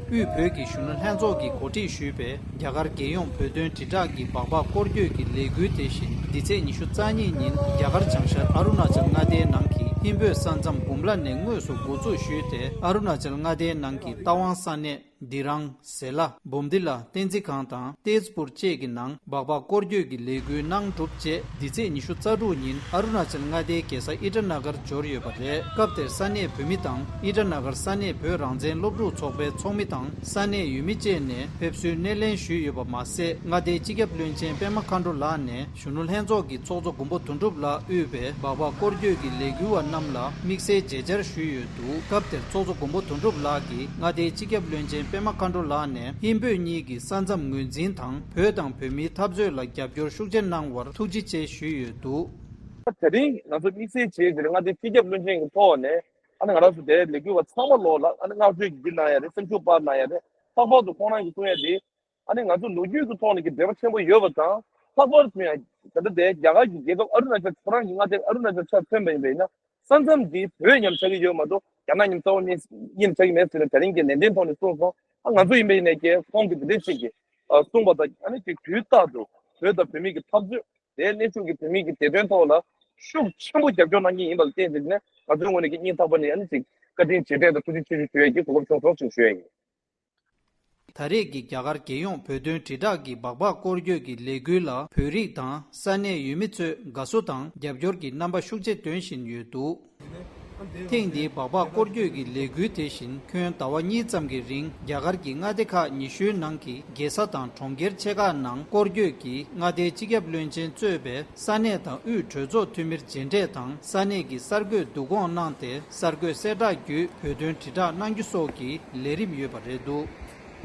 དབུས་བོད་ཀྱི་གཞོན་ནུ་ལྷན་ཚོགས་ཀྱིས་གོ་སྒྲིག་ཞུས་པའི་རྒྱ་གར་རྒྱལ་ཡོངས་བོད་དོན་དྲིལ་བསྒྲགས་ཀྱི་སྦག་སྦག་སྐོར་སྐྱོད་ཀྱི་ལས་འགུལ་དེ་བཞིན་འདི་ཚེས་ཉི་ཤུ་རྩ་གཉིས་ཉིན་རྒྱ་གར་བྱང་ཤར་ཨ་རུ་ན་ཅལ་མངའ་སྡེའི་ནང་གི་ཧིན་བོད་ས་མཚམས་འབུམ་ལ་ནས་དངོས་སུ་འགོ་འཛུགས་ཞུས་ཏེ། ཨ་རུ་ན་ཅལ་མངའ་སྡེའི་ནང་གི་རྟ་དབང་ས་གནས་དི་རང་། ཟེ་ལ། བོམ་དི་ལ། བསྟན་འཛིན་ཁང་དང་ཏེས་པུར་བཅས་ཀྱི་ནང་སྦག་སྦག་སྐོར་སྐྱོད་ཀྱི་ལས་འགུལ་གནང་གྲུབ་རྗེས། འདི་ཚེས་ཉི་ཤུ་རྩ་དྲུག་ཉིན་ཨ་རུ་ན་ཅལ་མངའ་སྡེའི་རྒྱལ་ས་ཨི་ཊ་ན་གར་འབྱོར་ཡོད་པ་རེད། སྐབས་དེར་ས་གནས་བོད་མི་དང་ཨི་ཊ་ན་གར་ས་གནས་བོད་རང་བཙན་སློབ་ཕྲུག་ཚོགས་པའི་ཚོགས་མི་དང་ས་གནས་ཡུལ་མི་བཅས་ནས་ཕེབས་བསུའི་སྣེ་ལེན་ཞུས་ཡོད་པ་མ་ཟད། མངའ་སྡེའི་སྤྱི་ཁྱབ་བློན་ཆེན་པད་མ་མཁའ་འགྲོ་ལགས་ནས་གཞོན་ནུ་ལྷན་ཚོགས་ཀྱི་ཚོགས་གཙོ་མགོན་པོ་དོན་གྲུབ་ལགས་དབུས་པའི་སྦག་སྦག་སྐོར་སྐྱོད་ཀྱི་ལས་འགུལ་བ་རྣམས་ལ་དམིགས་བསལ་མཇལ་བཅར་ཞུས་ཡོད་འདུག་སྐབས་དེར་ཚོགས་གཙོ་མགོན་པོ་དོན་གྲུབ་ལགས་ཀྱིས་མངའ་སྡེའི་སྤྱི་ཁྱབ་བློན་ཆེན་པད་མ་མཁའ་འགྲོ་ལགས་ནས་ཧིན་བོད་གཉིས་ཀྱི་ས་མཚམས་ངོས་འཛིན་དང་བོད་དང་བོད་མིའི་འཐབ་རྩོད་ལ་རྒྱབ་སྐྱོར་ཤུགས་ཆེ་གནང་བར་ཐུགས་རྗེ་ཆེ་ཞུས་ཡོད་འདུག་དེ་རིང་ང་ཚོ་དམིགས་བསལ་བྱས་ཏེ་མངའ་སྡེའི་སྤྱི་ཁྱབ་བློན་ཆེན་གྱི་ཐོག་ནས་ཨ་ནི་ང་རང་ཚོ་དེ་ལས་འགུལ་བ་ཚང་མ་ལོག་ལ་ཨ་ནི་བསྔགས་བརྗོད་ཀྱི་འདི་གནང་ཡ་རེད། སེམས་ཤུགས་སྤར་གནང་ཡ་རེད། ལྷག་པར་དུ་ཁོང་རང་གིས་གསུང་ཡ་དེ། ཨ་ནི་ང་ཚོ་ལོ་རྒྱུས་ཀྱི་ཐོག་ནས་ཀྱི་འབྲེལ་བ་ཆེན་པོ་ཡོད་པ་དང་། ལྷག་པར་དུ་ཡང་ད་ལྟ་དེ་རྒྱ་གར་གྱི་རྒྱལ་ཁབ་ཨ་རུ་ན་ཅལ་ཁོ་རང་གི་མངའ་སྡེ་ཨ་རུ་ན་ཅལ་ཆ་མཚོན་པ་ཡིན་པ་ཡིན་ན། ས་མཚམས་འདི་བོད་མཉམ་ཆགས་ཀྱི་ཡོད་མ་གཏོགས་རྒྱ་ནག་མཉམ་རྩ་བ་ཉིད་ཡིན་ཆགས་ཀྱི་མེད་ཟེར་ནས་དེ་རིང་གི་ལན་ལྡན་ཐོག་ནས་གསུངས་སོང་། ཨ་ང་ཚོ་ཡིན་པ་ཡིན་ནས་ཀྱི་ཁོང་གི་དེ་འདྲའི་ཞིག་གི་གསུངས་པ་དང་། ཨ་ནི་ཅིག་དུས་རྟག་ཏུ་བོད་དང་བོད་མི་གི་འཐབ་རྩོད་དེ་གནས་ཤུགས་ཀྱི་བོད་མི་གི་བདེ་དོན་ཐོག་ལ་ཤུགས་ཆེན་པོ་རྒྱབ་སྐྱོར་གནང་གི་ཡིན་པ་ལ་བརྟེན་ཏེ་ནས་ང་ཚོའི་ངོས་ནས་ཀྱི་སྙིང་ཐག་པ་ནས་ཨ་ནི་ཅིག་བཀའ་དྲིན་རྗེས་དྲན་དང་ཐུགས་རྗེ་ཆེ་ཞུ་ཞུ་ཡ་གི་གོ་སྐབས་བྱུང་སོང་ཞེས་ཞུ་ཡ་ཡིན། ད་རེས་ཀྱི་རྒྱ་གར་རྒྱལ་ཡོངས་བོད་དོན་དྲིལ་བསྒྲགས་ཀྱི་སྦག་སྦག་སྐོར་སྐྱོད་ཀྱི་ལས་འགུལ་ལ་བོད་རིགས་དང་ས་གནས་ཡུལ་མི་ཚོས་དགའ་བསུ་དང་རྒྱབ་སྐྱོར་གྱི་རྣམ་པ་ཤུགས་ཆེ་སྟོན་བཞིན་ཡོད་འདུག་ཐེངས་འདིའི་སྦག་སྦག་སྐོར་སྐྱོད་ཀྱི་ལས་འགུལ་དེ་བཞིན་ཁྱོན་ཟླ་བ་གཉིས་ཙམ་གྱི་རིང་རྒྱ་གར་གྱི་མངའ་སྡེ་ཁག་ཉི་ཤུའི་ནང་གི་རྒྱལ་ས་དང་གྲོང་ཁྱེར་ཆེ་ཁག་ནང་སྐོར་སྐྱོད་ཀྱིས་མངའ་སྡེའི་སྤྱི་ཁྱབ་བློན་ཆེན་གཙོས་པའི་ས་གནས་དང་དབུས་གྲོས་ཚོགས་འཐུས་མིར་མཇལ་འཕྲད་དང་ས་གནས་ཀྱི་གསར་འགོད་བསྡུ་སྐོང་གནང་སྟེ། གསར་འགོད་གསལ་བསྒྲགས་བརྒྱུད་བོད་དོན་དྲིལ་བསྒྲགས་གནང་རྒྱུ་སོགས་ཀྱི་ལས་རིམ་ཡོད་པ་རེད་འདུག་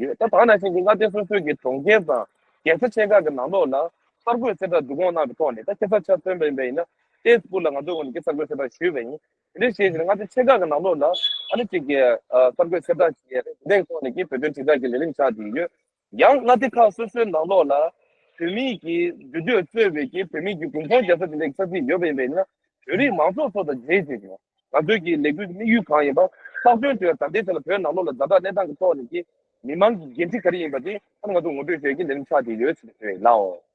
ད་ད་ནང་བཞིན་གྱི་མངའ་སྡེ་སོ་སོའི་གི་གྲོང་ཁྱེར་དང་རྒྱལ་ས་ཆེ་ཁག་གི་ནང་ལོགས་ལ་གསར་འགོད་གསལ་བསྒྲགས་བསྡུ་སྐོང་གནང་བའི་ཐོག་ནས། ད་ཁ་སང་ཆ་མཚོན་པ་ཡིན་པ་ཡིན་ན་ཏེས་པུར་ལ་ང་ཚོའི་ངོས་ནས་ཀྱི་གསར་འགོད་གསལ་བསྒྲགས་ཞུས་པ་ཡིན། དེ་འདྲའི་བྱས་ཙང་མངའ་སྡེ་ཆེ་ཁག་གི་ནང་ལོགས་ལ་ཨ་ནི་གཅིག་གི་གསར་འགོད་གསལ་བསྒྲགས་བྱས་རེད། དེ་འདྲའི་ཐོག་ནས་ཀྱི་བོད་དོན་དྲིལ་བསྒྲགས་ཀྱི་ལས་རིམ་ཆགས་བསྡད་ཡོད། ཡང་མངའ་སྡེ་ཁག་སོ་སོའི་ནང་ལོགས་ལ་བོད་མིའི་གི་འདུས་སྡོད་གཙོས་པའི་གི་བོད་མིའི་གི་དགོན་ཁོངས་རྒྱལ་ས་དེ་འདྲའི་ས་ཚིགས་ཡོད་པ་ཡིན་པ་ཡིན་ན། བོད་རིགས་མང་ཚོགས་ཚོ་དང་མཇལ་བྱས་ཀྱི་ང་ཚོའི་གི་ལས་འགུལ་གྱི་དམིགས་ཡུལ་གང་ཡིན་པ་ལྷག་དོན་དུ་ཡང་ད་ལྟའི་ཆ་ལ་བོད་ནང་ལོགས་ལ་ཛ་དྲག་གནས་སྟངས་ཀྱི་ཐོག་ནས་ཀྱི་མི་མང་གི་འགན་འཁྲི་ག་རེ་ཡིན་པ་དེ་ཨ་ནི་ང་ཚོ་ངོ་སྤྲོད་བྱེད་ཀྱི་ལས་རིམ་ཆགས་བསྡད་ཡོད་ཟེར་ནས་ཞུ་ཡ་ཡིན་ལགས།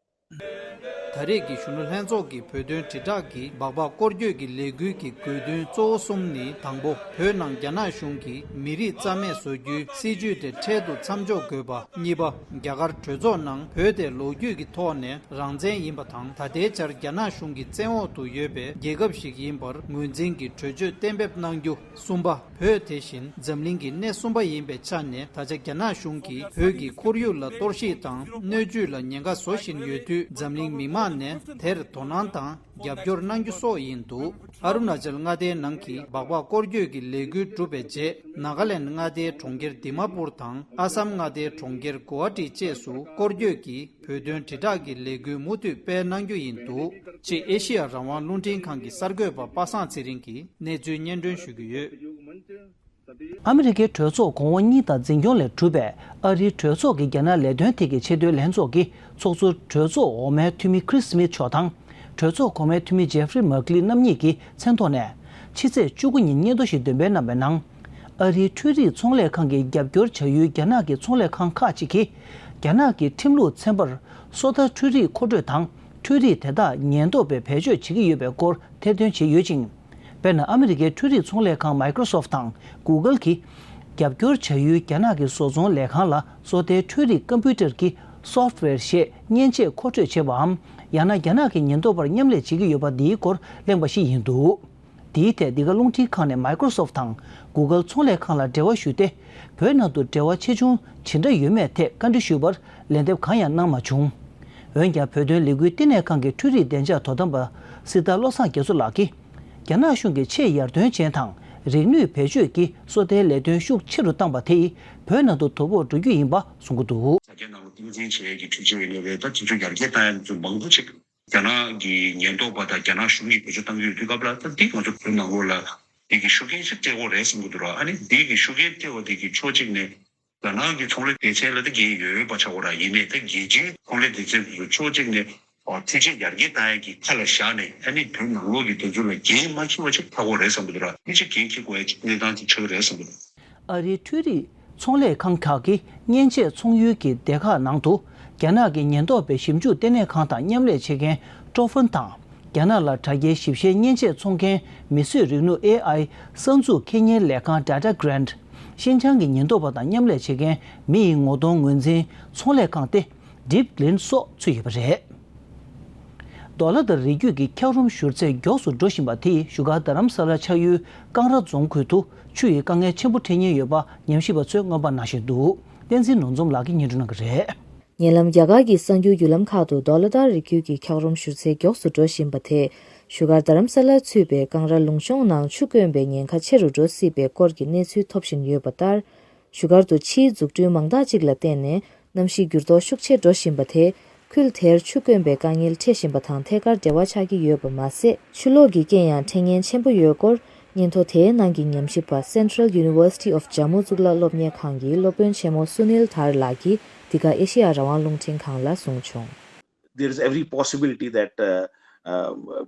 ད་རེས་ཀྱི་གཞོན་ནུ་ལྷན་ཚོགས་ཀྱི་བོད་དོན་དྲིལ་བསྒྲགས་ཀྱི་སྦག་སྦག་སྐོར་སྐྱོད་ཀྱི་ལས་འགུལ་གྱི་དགོས་འདུན་གཙོ་བོ་གསུམ་ནི། དང་པོ། བོད་ནང་རྒྱ་ནག་གཞུང་གིས་མི་རིགས་རྩ་མེད་བཟོ་རྒྱུའི་སྲིད་ཇུས་དེ་འཕྲལ་དུ་མཚམས་འཇོག་དགོས་པ། གཉིས་པ། རྒྱ་གར་གྲོས་ཚོགས་ནང་བོད་དེ་ལོ་རྒྱུས་ཀྱི་ཐོག་ནས་རང་བཙན་ཡིན་པ་དང་། ད་ལྟའི་ཆར་རྒྱ་ནག་གཞུང་གི་བཙན་འོག་ཏུ་ཡོད་པའི་རྒྱལ་ཁབ་ཞིག་ཡིན་པར་ངོས་འཛིན་གྱི་གྲོས་ཆོད་གཏན་འབེབས་གནང་རྒྱུ། གསུམ་པ། བོད་དེ་བཞིན་འཛམ་གླིང་གི་སྣེ་གསུམ་པ་ཡིན་པའི་ཆ་ནས། ད་ཆ་རྒྱ་ནག་གཞུང་གིས་བོད་ཀྱི་ཁོར་ཡུག་ལ་གཏོར་བཤིག་དང་སྣོད་བཅུད་ལ་ཉེན་ཁ་བཟོ་བཞིན་ཡོད་དུས། འཛམ་གླིང་མི་མང་ནས་དེར་དོ་སྣང་དང་རྒྱབ་སྐྱོར་གནང་རྒྱུ་སོགས་ཡིན་འདུག་ཨ་རུ་ན་ཅལ་མངའ་སྡེའི་ནང་གི་སྦག་སྦག་སྐོར་སྐྱོད་ཀྱི་ལས་འགུལ་གྲུབ་པའི་རྗེས། ནཱ་ག་ལེན་ཌ་མངའ་སྡེའི་གྲོང་ཁྱེར་དི་མ་པུར་དང་ཨ་སམ་མངའ་སྡེའི་གྲོང་ཁྱེར་གོ་ཧ་ཊི་བཅས་སུ་སྐོར་སྐྱོད་ཀྱི་བོད་དོན་དྲིལ་བསྒྲགས་ཀྱི་ལས་འགུལ་མུ་མཐུད་སྤེལ་གནང་རྒྱུ་ཡིན་འདུག་ཅེས་ཨེ་ཤེ་ཡ་རང་དབང་རླུང་འཕྲིན་ཁང་གི་གསར་འགོད་པ་པ་སངས་ཚེ་རིང་གིས་གནས་ཚུལ་སྙན་སྒྲོན་ཞུ་གི་ཡོད། ཨ་མི་རི་ཀའི་གྲོས་ཚོགས་གོང་འོག་གཉིས་དང་འཛིན་སྐྱོང་ལས་གྲུབ་པའི་ཨ་རིའི་གྲོས་ཚོགས་ཀྱི་རྒྱ་ནག་ལས་དོན་ཐད་ཀྱི་ཆེས་མཐོའི་ལྷན་ཚོགས་ཀྱི་ཚོགས་གཙོ་གྲོས་ཚོགས་འོག་མའི་འཐུས་མི་ཁྲིས་སི་མིད་མཆོག་དང་། གྲོས་ཚོགས་གོང་མའི་འཐུས་མི་ཇེ་ཧྥི་རི་མག་ལི་རྣམ་གཉིས་ཀྱི་མཚན་ཐོག་ནས། ཕྱི་ཚེས་བཅུ་དགུ་ཉིན་སྙན་ཐོ་ཞིག་འདོན་པའི་རྣམ་པའི་ནང་། ཨ་རིའི་འཕྲུལ་རིག་ཚོང་ལས་ཁང་གིས་རྒྱབ་སྐྱོར་བྱ་ཡུལ་རྒྱ་ནག་གི་ཚོང་ལས་ཁང་ཁག་ཅིག་གིས། རྒྱ་ནག་གི་ཁྲིམས་ལུགས་ཚན་པར་སོ་ཐར་འཕྲུལ་རིག་མཁོ་སྤྲོད་དང་། འཕྲུལ་རིག་དེ་དག་ཉེན་རྟོག་པས་བེད་སྤྱོད་བྱེད་ཀྱི་ཡོད་པའི་སྐོར་ཐེར་འདོན་བྱས་ཡོད་ཅིང་། དཔེར་ན། ཨ་མི་རི་ཀའི་འཕྲུལ་རིག་ཚོང་ལས་ཁང་Microsoft་དང་Google་གིས། རྒྱབ་སྐྱོར་བྱ་ཡུལ་རྒྱ་ནག་གི་བཟོ་ཚོང་ལས་ཁང་ལ་བཟོ་ལྟའི་འཕྲུལ་རིག་ཀམ་པུ་ཊར་གྱི་སོཕ་ཝེར་ཞེས་མཉེན་ཆས་མཁོ་སྤྲོད་བྱེད་པའམ། ཡང་ན་རྒྱ་ནག་གི་ཉེན་རྟོག་པར་མཉམ་ལས་བྱེད་ཀྱི་ཡོད་པ་འདིའི་སྐོར་གླེང་བ་ཞིག་ཡིན་འདུག་འདིའི་ཐད་འདི་ག་རླུང་འཕྲིན་ཁང་ནས་Microsoft་དང་Google་ཚོང་ལས་ཁང་ལ་འབྲེལ་བ་ཞུས་ཏེ། བོད་ནང་དུ་འབྲེལ་བ་ཆེ་ཆུང་ཇི་འདྲ་ཡོད་མེད་ཐད་བཀའ་འདྲི་ཞུས་པར་ལན་འདེབས་གང་ཡང་གནང་མ་བྱུང་། འོན་ཀྱང་། བོད་དོན་ལས་འགུལ་བསྟི་གནས་ཁང་གི་འཕྲུལ་རིག་བདེ་འཇགས་དོ་དམ་པ་སྲི་ཐར་བློ་བཟང་རྒྱ་མཚོ་ལགས་ཀྱིས། རྒྱ་ནག་གཞུང་གིས་ཆེས་ཡར་ཐོན་ཅན་དང་རིག་ནུས་བེད་སྤྱོད་ཀྱི་སོ་ལྟའི་ལས་དོན་ཤུགས་ཆེ་རུ་བཏང་པ་དེ་ཡིས་བོད་ནང་དུ་དོ་ཕོག་འགྲོ་རྒྱུ་ཡིན་པ་གསུང་གི་འདུག་ས་སྐྱ་ནང་ལ་སྟངས་འཛིན་བྱེད་ཡས་ཀྱི་འཕྲུལ་ཆས་ཡིན་ནའི་རེད། ད་དེ་ཚོ་ཡར་རྒྱས་བཏང་ཡས་ཚོ་མང་པོ་ཅིག་རྒྱ་ནག་གི་ཉེན་རྟོག་པ་དང་རྒྱ་ནག་གཞུང་གིས་བེད་སྤྱོད་གཏང་གི་ཡོད་དུས་སྐབས་ལ། ད་འདི་ང་ཚོ་བོད་ནང་ལོགས་ལ་ འདི་གི་ཤུགས་རྐྱེན་ཞིག་སྤྲད་དགོས་རེད་བསམ་གྱི་འདུག་ར། ཨ་ནི་འདི་གི་ཤུགས་རྐྱེན་སྤྲད་པ་འདི་གི་ཕྱོགས་གཅིག་ནས་རྒྱ་ནག་གི་ཚོང་ལས་སྡེ་ཚན་ལ་ད་འགན་ཡོད་པ་ཆགས་དགོས་ར། ཡིན་ནའི་ད་རྒྱལ་སྤྱིའི་ཚོང་ལས་སྡེ་ཚན་དེ་ཚོ་ཕྱོགས་གཅིག་ནས་འཕྲུལ་ཆས་ཡར་རྒྱས་བཏང་ཡས་ཀྱི་ཁ་ལ་བཞག་ནས། ཨ་ནི་བོད་ནང་ལོགས་ཀྱི་དེ་ཚོ་ལ་འགན་མ་འཁྱེར་བ་ཅིག་ཆགས་དགོས་རེད་བསམ་གྱི་འདུག་ར། ཨ་ནི་ཅིག་འགན་འཁྱེར་དགོས་ཡས་ཅིག་གནས་སྟངས་ཅིག་ཆགས་ཀྱི་རེད་བསམ་གྱི་འདུག། ཨ་རིའི་འཕྲུལ་རིག་ཚོང་ལས་ཁང་ཁག་གི་མཉེན་ཆས་ཚོང་ཡུལ་གྱི་སྡེ་ཁག་ནང་དུ། རྒྱ་ནག་གི་ཉེན་རྟོག་པའི་ཞིབ་འཇུག་ལྟེ་གནས་ཁང་དང་མཉམ་ལས་བྱེད་མཁན་ཀྲོ་ཧྥུན་དང་། རྒྱ་ནག་ལ་དྲ་རྒྱའི་ཞིབ་བཤེར་མཉེན་ཆས་འཚོང་མཁན་མིས་བཟོས་རིག་ནུས་ཨེ་ཨའི་གསར་འཛུགས་ཁེ་གཉེར་ལས་ཁང་Data Grand། ཤིན་ཅང་གི་ཉེན་རྟོག་པ་དང་མཉམ་ལས་བྱེད་མཁན་མི་ཡི་ངོ་གདོང་ངོས་འཛིན་ཚོང་ལས་ཁང་སྟེ། Deep Glint སོགས་ཚུད་ཡོད་པ་རེད། ཌོ་ལར་དང་རི་རྒྱུད་ཀྱི་འཁྱགས་རོམ་བཞུར་ཚད་མགྱོགས་སུ་འགྲོ་བཞིན་པ་དེས་བཞུགས་སྒར་རྡ་རམ་ས་ལ་ཆགས་ཡུལ་ཀང་ར་རྫོང་ཁུལ་དུ་ཆུ་ཡི་དཀའ་ངལ་ཆེན་པོ་འཕྲད་ཉེན་ཡོད་པ་ཉམས་ཞིབ་པ་ཚོས་སྔོན་དཔག་གནང་བཞིན་འདུག། བསྟན་འཛིན་ནོར་འཛོམས་ལགས་ཀྱིས་སྙན་སྒྲོན་གནང་གི་རེད། ཉེ་ལམ་རྒྱ་གར་གྱི་གསར་འགྱུར་བརྒྱུད་ལམ་ཁག་ཏུ་ཌོ་ལར་དང་རི་རྒྱུད་ཀྱི་འཁྱགས་རོམ་བཞུར་ཚད་མགྱོགས་སུ་འགྲོ་བཞིན་པ་དེས་བཞུགས་སྒར་རྡ་རམ་ས་ལར་ཚུད་པའི་ཀང་ར་ལུང་གཤོང་ནང་ཆུ་དཀོན་པའི་ཉེན་ཁ་ཆེ་རུ་འགྲོ་སྲིད་པའི་སྐོར་གྱི་གནས་ཚུལ་ཐོབ་བཞིན་ཡོད་པ་ལྟར། བཞུགས་སྒར་དུ་ཕྱིའི་འཛུགས་སྐྲུན་མང་དག་ཅིག་ལ་བརྟེན་ནས་གནམ་གཤིས་འགྱུར་ལྡོག་ཤུགས་ཆེ་འགྲོ་བཞིན་པ་དེས་ཁུལ་དེར་ཆུ་དཀོན་པའི་དཀའ་ངལ་འཕྲད་བཞིན་པ་དང་ཐད་ཀར་འབྲེལ་བ་ཆགས་ཀྱི་ཡོད་པ་མ་ཟད། ཆུ་ལོག་གི་རྐྱེན་ཡང་འཕྲད་ཉེན་ཆེན་པོ་ཡོད་སྐོར། སྙན་ཐོ་དེའི་ནང་གི་ཉམས་ཞིབ་པ་Central University of Jammu གཙུག་ལག་སློབ་གཉེར་ཁང་གི་སློབ་དཔོན་ཆེན་མོ་སུ་ནིལ་དྷར་ལགས་ཀྱིས་འདི་ག་ཨེ་ཤེ་ཡ་རང་དབང་རླུང་འཕྲིན་ཁང་ལ་གསུངས་བྱུང་། There is every possibility that uh, uh,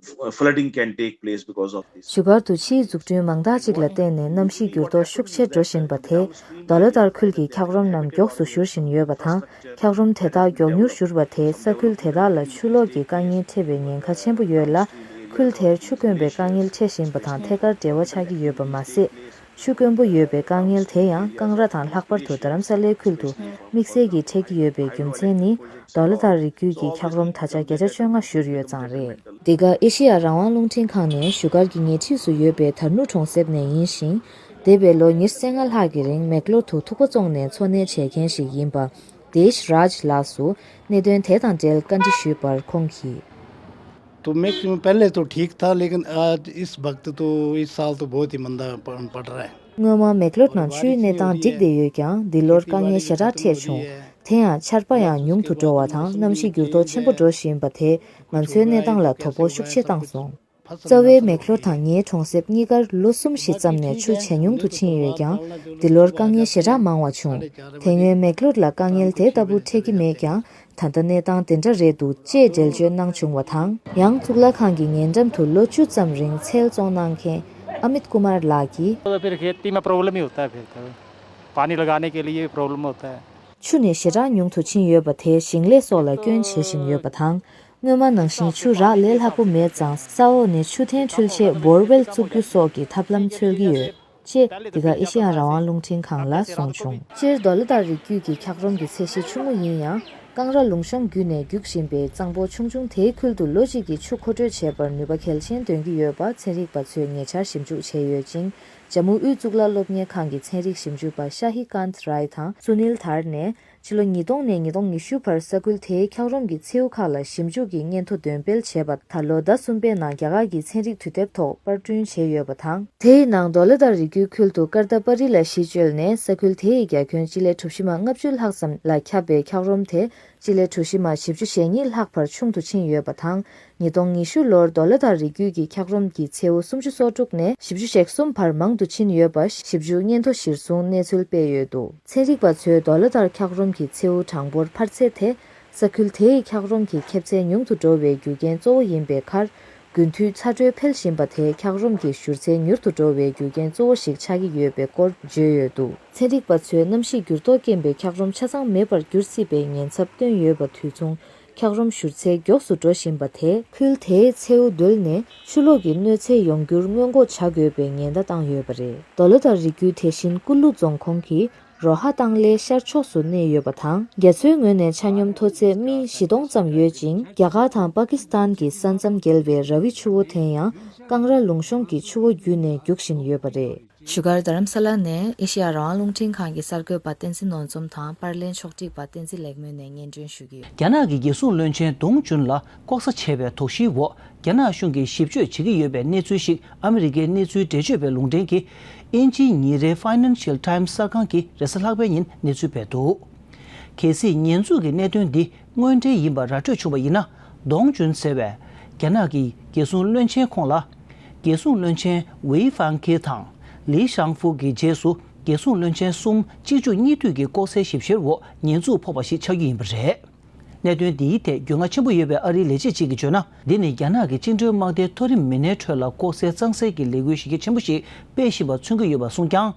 flooding can take place because of this. བཞུགས་སྒར་དུ་ཕྱིའི་འཛུགས་སྐྲུན་མང་དག་ཅིག་ལ་བརྟེན་ནས་གནམ་གཤིས་འགྱུར་ལྡོག་ཤུགས་ཆེ་འགྲོ་བཞིན་པ་དེས་ཌོ་ལར་དང་ཁུལ་གྱི་འཁྱགས་རོམ་རྣམས་མགྱོགས་སུ་བཞུར་བཞིན་ཡོད་པ་དང་། འཁྱགས་རོམ་དེ་དག་མགྱོགས་མྱུར་བཞུར་བ་དེས་ས་ཁུལ་དེ་དག་ལ་ཆུ་ལོག་གི་དཀའ་ངལ་འཕྲད་པའི་ཉེན་ཁ་ཆེན་པོ་ཡོད་ལ། ཁུལ་དེར་ཆུ་དཀོན་པའི་དཀའ་ངལ་འཕྲད་བཞིན་པ་དང་ཐད་ཀར་འབྲེལ་བ་ཆགས་ཀྱི་ཡོད་པ་མ་ཟད། ཆུ་དཀོན་པོ་ཡོད་པའི་དཀའ་ངལ་དེ་ཡང་ཀང་ར་དང་ལྷག་པར་དུ་རྡ་རམ་ས་ལའི་ཁུལ་དུ་དམིགས་བསལ་གྱིས་འཕྲད་ཀྱི་ཡོད་པའི་རྒྱུ་མཚན་ནི། ཌོ་ལར་དང་རི་རྒྱུད་ཀྱི་འཁྱགས་རོམ་ད་ཆ་བརྒྱ་ཆ་བཅོ་ལྔ་བཞུར་ཡོད་ཙང་རེད། འདི་ག་ཨེ་ཤེ་ཡ་རང་དབང་རླུང་འཕྲིན་ཁང་ནས་བཞུགས་སྒར་གྱི་ཉེ་འཁྲིས་སུ་ཡོད་པའི་དར་ནུ་གྲོང་གསེབ་ནས་ཡིན་ཞིང་། འདས་པའི་ལོ་ཉེར་ལྔ་ལྷག་གི་རིང་མེག་ལོར་དུ་ཐུག་པ་བཙོངས་ནས་འཚོ་གནས་བྱེད་མཁན་ཞིག་ཡིན་པ། དེཤ་རཱཇ་ལགས་སུ་གནད་དོན་དེ་དང་འབྲེལ་བཀའ་འདྲི་ཞུས་པར་ཁོང་གིས། तो मैं पहले तो ठीक था, लेकिन आज इस वक्त तो, इस साल तो बहुत ही मंदा प- पड़ रहा है। སྔོན་མ་མེག་ལོར་ནང་ཆུའི་གནས་སྟངས་འགྲིག་བསྡད་ཡོད་ཀྱང་། འདི་ལོར་དཀའ་ངལ་ཞེ་དྲག་འཕྲད་བྱུང་། དེ་ཡང་ཆར་པ་ཡང་ཉུང་དུ་འགྲོ་བ་དང་གནམ་གཤིས་འགྱུར་ལྡོག་ཆེན་པོ་འགྲོ་བཞིན་པ་དེས་ང་ཚོའི་གནས་སྟངས་ལ་དོ་ཕོག་ཤུགས་ཆེ་བཏང་སོང་། རྩ་བའི་མེག་ལོར་དང་ངའི་གྲོང་གསེབ་གཉིས་ཀར་ལོ་གསུམ་བཞི་ཙམ་ནས་ཆུ་ཇེ་ཉུང་དུ་ཕྱིན་ཡོད་ཀྱང་། འདི་ལོར་དཀའ་ངལ་ཞེ་དྲག་མང་བ་བྱུང་། དེ་སྔོན་མེག་ལོར་ལ་དཀའ་ངལ་དེ་ལྟ་བུ་འཕྲད་ཀྱི་མེད་ཀྱང་། ད་ལྟ་གནས་སྟངས་དེ་འདྲ་རེད་འདུག་ཅེས་འགྲེལ་བརྗོད་གནང་བྱུང་བ་དང་། ཡང་གཙུག་ལག་ཁང་གི་ཉེ་འགྲམ་དུ་ལོ་བཅུ་ཙམ་རིང་ཚལ་བཙོང་གནང་མཁན་ཨ་མིད་ཀུ་མར་ལགས་ཀྱིས། तो फिर खेती में प्रॉब्लम ही होता है, फिर तो पानी लगाने के लिए प्रॉब्लम होता है। ཆུ་ནི་ཞེ་དྲག་ཉུང་དུ་ཕྱིན་ཡོད་པ་དེས་ཞིང་ལས་སོགས་ལ་སྐྱོན་བྱེད་བཞིན་ཡོད་པ་དང་། སྔོན་མ་ནང་བཞིན་ཆུ་རག་ལས་སླ་པོ་མེད་ཙང་། ས་འོག་ནས་ཆུ་འཐེན་འཕྲུལ་ཆས་བོར་ཝེལ་བཙུགས་རྒྱུ་སོགས་ཀྱི་ཐབས་ལམ་འཚོལ་གྱི་ཡོད། ཅེས་འདི་ག་ཨེ་ཤེ་ཡ་རང་དབང་རླུང་འཕྲིན་ཁང་ལ་གསུངས་བྱུང་། སྤྱིར་རྡོ་ལ་དང་རི་རྒྱུད་ཀྱི་འཁྱགས་རོམ་གྱི་ཚད་གཞི་ཆུང་ངུ་ཡིན་ཡང་། ཀང་ར་ལུང་གཤོང་བརྒྱུད་ནས་རྒྱུག་བཞིན་པའི་གཙང་པོ་ཆུང་ཆུང་དེའི་ཁུལ་དུ་ལོ་གཅིག་གི་ཆུ་མཁོ་སྤྲོད་བྱེད་པར་ནུས་པ་གལ་ཆེན་འདོན་གྱི་ཡོད་པ་ཚན་རིག་པ་ཚོས་ཉེ་ཆར་ཞིབ་འཇུག་བྱས་ཡོད་ཅིང་། ཇམ་མུ་དབུས་གཙུག་ལག་སློབ་གཉེར་ཁང་གི་ཚན་རིག་ཞིབ་འཇུག་པ་ཤ་ཧི་ཀཱནྟ་རའི་དང་སུ་ནིལ་དྷར་ནས། ཕྱི་ལོ་ཉིས་སྟོང་ནས་ཉིས་སྟོང་ཉི་ཤུ་བར་ས་ཁུལ་དེའི་འཁྱགས་རོམ་གྱི་མཚེའུ་ཁག་ལ་ཞིབ་འཇུག་གི་སྙན་ཐོ་འདོན་སྤེལ་བྱས་པ། ད་ལོ་ཟླ་གསུམ་པའི་ནང་རྒྱ་གར་གྱི་ཚན་རིག་དུས་དེབ་ཐོག་པར་སྐྲུན་བྱས་ཡོད་པ་དང་། དེའི་ནང་རྡོ་ལ་དང་རི་རྒྱུད་ཁུལ་དུ་ཀར་ཏ་པ་རི་ལ་གཞི་བཅོལ་ནས་ས་ཁུལ་དེའི་རྒྱ་ཁྱོན་སྤྱི་ལེ་གྲུ་བཞི་མ་ལྔ་བཅུ་ལྷག་ཙམ་ལ་ཁྱབ་པའི་འཁྱགས་རོམ་དེ་སྤྱི་ལེ་གྲུ་བཞི་མ་བཞི་བཅུ་ཞེ་གཉིས་ལྷག་བར་ཆུང་དུ་ཕྱིན་ཡོད་པ་དང་། ཉིས་སྟོང་ཉི་ཤུ་ལོར་རྡོ་ལ་དང་རི་རྒྱུད་ཀྱི་འཁྱགས་རོམ་གྱི་མཚེའུ་སུམ་ཅུ་སོ་དྲུག་ནས་བཞི་བཅུ་ཞེ་གསུམ་བར་མང་དུ་ཕྱིན་ཡོད་པ་ཞིབ་འཇུག་སྙན་ཐོ་གཞིར་བཟུང་གནས་ཚུལ་སྤེལ་ཡོད་འདུག་ཚན་རིག་པ་ཚོས་རྡོ་ལ་དང་འཁྱགས་རོམ་གྱི་མཚེའུ་གྲངས་འབོར་འཕར་ཚད་དེ། ས་ཁུལ་དེའི་འཁྱགས་རོམ་གྱི་ཁེབས་ཚད་ཉུང་དུ་འགྲོ་བའི་རྒྱུ་རྐྱེན་གཙོ་བོ་ཡིན་པའི་ཁར། དགུན་དུས་ཚ་དྲོད་འཕེལ་བཞིན་པ་དེས་འཁྱགས་རོམ་གྱི་བཞུར་ཚད་མྱུར་དུ་འགྲོ་བའི་རྒྱུ་རྐྱེན་གཙོ་བོ་ཞིག་ཆགས་ཀྱི་ཡོད་པའི་སྐོར་བརྗོད་ཡོད་འདུག་ཚན་རིག་པ་ཚོས་གནམ་གཤིས་འགྱུར་ལྡོག་རྐྱེན་པས་འཁྱགས་རོམ་ཆ་ཚང་མེད་པར་འགྱུར་སྲིད་པའི་ཉེན་ཚབས་བཏོན་ཡོད་པ་དུས་མཚུངས། འཁྱགས་རོམ་བཞུར་ཚད་མགྱོགས་སུ་འགྲོ་བཞིན་པ་དེས་ཁུལ་དེའི་མཚེའུ་བརྡོལ་ནས་ཆུ་ལོག་གི་གནོད་འཚེ་ཡོང་རྒྱུར་སྔོན་འགོག་བྱ་དགོས་པའི་ཉེན་བརྡ་བཏང་ཡོད་པ་རེད། རྡོ་ལ་དང་རི་རྒྱུད་དེ་བཞིན་ཀུ་ལུ་རྫོང་ཁོངས་ཀྱི་རོ་ཧ་ཏང་ལའི་ཤར་ཕྱོགས་སུ་གནས་ཡོད་པ་དང་། རྒྱ་མཚོའི་ངོས་ནས་ཆ་སྙོམས་མཐོ་ཚད་སྨི་བཞི་སྟོང་ཙམ་ཡོད་ཅིང་། རྒྱ་གར་དང་པ་ཀི་སི་ཐན་གྱི་ས་མཚམས་བརྒལ་བའི་ར་བི་ཆུ་བོ་དེ་ཡང་ཀང་ར་ལུང་གཤོང་གི་ཆུ་བོ་བརྒྱུད་ནས་རྒྱུག་བཞིན་ཡོད་པ་རེད། བཞུགས་སྒར་རྡ་རམ་ས་ལ་ནས་ཨེ་ཤེ་ཡ་རང་དབང་རླུང་འཕྲིན་ཁང་གི་གསར་འགོད་པ་བསྟན་འཛིན་ནོར་འཛོམས་དང་པར་ལེན་ཕྱོགས་སྒྲིག་པ་བསྟན་འཛིན་ལེགས་སྨོན་ནས་སྙན་སྒྲོན་ཞུ་རྒྱུ་ཡོད། རྒྱ་ནག་གི་རྒྱལ་སྲུང་བློན་ཆེན་ཏུང་ཅུན་ལ་ལྐོག་ཟ་བྱས་པའི་དོགས་གཞིའི་འོག་རྒྱ་ནག་གཞུང་གིས་ཞིབ་དཔྱོད་བྱེད་ཀྱི་ཡོད་པའི་གནས་ཚུལ་ཞིག་ཨ་མི་རི་ཀའི་གནས་ཚུལ་འགྲེལ་བརྗོད་པའི་ལུང་འདྲེན་གྱིས་དབྱིན་ཇིའི་ཉིན་རེའི་Financial Times གསར་ཁང་གིས་རེས་གཟའ་ལྷག་པའི་ཉིན་གནས་ཚུལ་སྤེལ་འདུག། གལ་སྲིད་ཉེས་འཛུགས་ཀྱི་གནད་དོན་འདི་དངོས་འབྲེལ་ཡིན་པ་ར་སྤྲོད་བྱུང་བ་ཡིན་ན། ཏུང་ཅུན་ཟེར་བའི་རྒྱ་ནག་གི་རྒྱལ་སྲུང་བློན་ཆེན་ཁོང་ལ། རྒྱལ་སྲུང་བློན་ཆེན་ཝེ་ཧྥང་ཁེ་དང་ལི་ཤང་ཧྥུ་གི་རྗེས་སུ་རྒྱལ་སྲུང་བློན་ཆེན་གསུམ་གཅིག་མཇུག་གཉིས་མཐུད་ཀྱི་ལྐོག་ཟའི་ཞིབ་བཤེར་འོག་ཉེས་འཛུགས་ཕོག་པ་ཞིག་ཆགས་རྒྱུ་ཡིན་པ་རེད། གནད་དོན་འདིའི་ཐད་རྒྱུས་མངའ་ཆེན་པོ་ཡོད་པའི་ཨ་རིའི་ལས་བྱེད་ཅིག་གིས་བརྗོད་ན། འདི་ནི་རྒྱ་ནག་གི་བཅིངས་འགྲོལ་དམག་སྡེའི་མཐོ་རིམ་མི་སྣའི་ཁྲོད་ལ་ལྐོག་ཟའི་གཙང་སེལ་གྱི་ལས་འགུལ་གཞི་རྒྱ་ཆེན་པོ་ཞིག་སྤེལ་བཞིན་པ་མཚོན་གྱི་ཡོད་པ་གསུངས་ཀྱང་།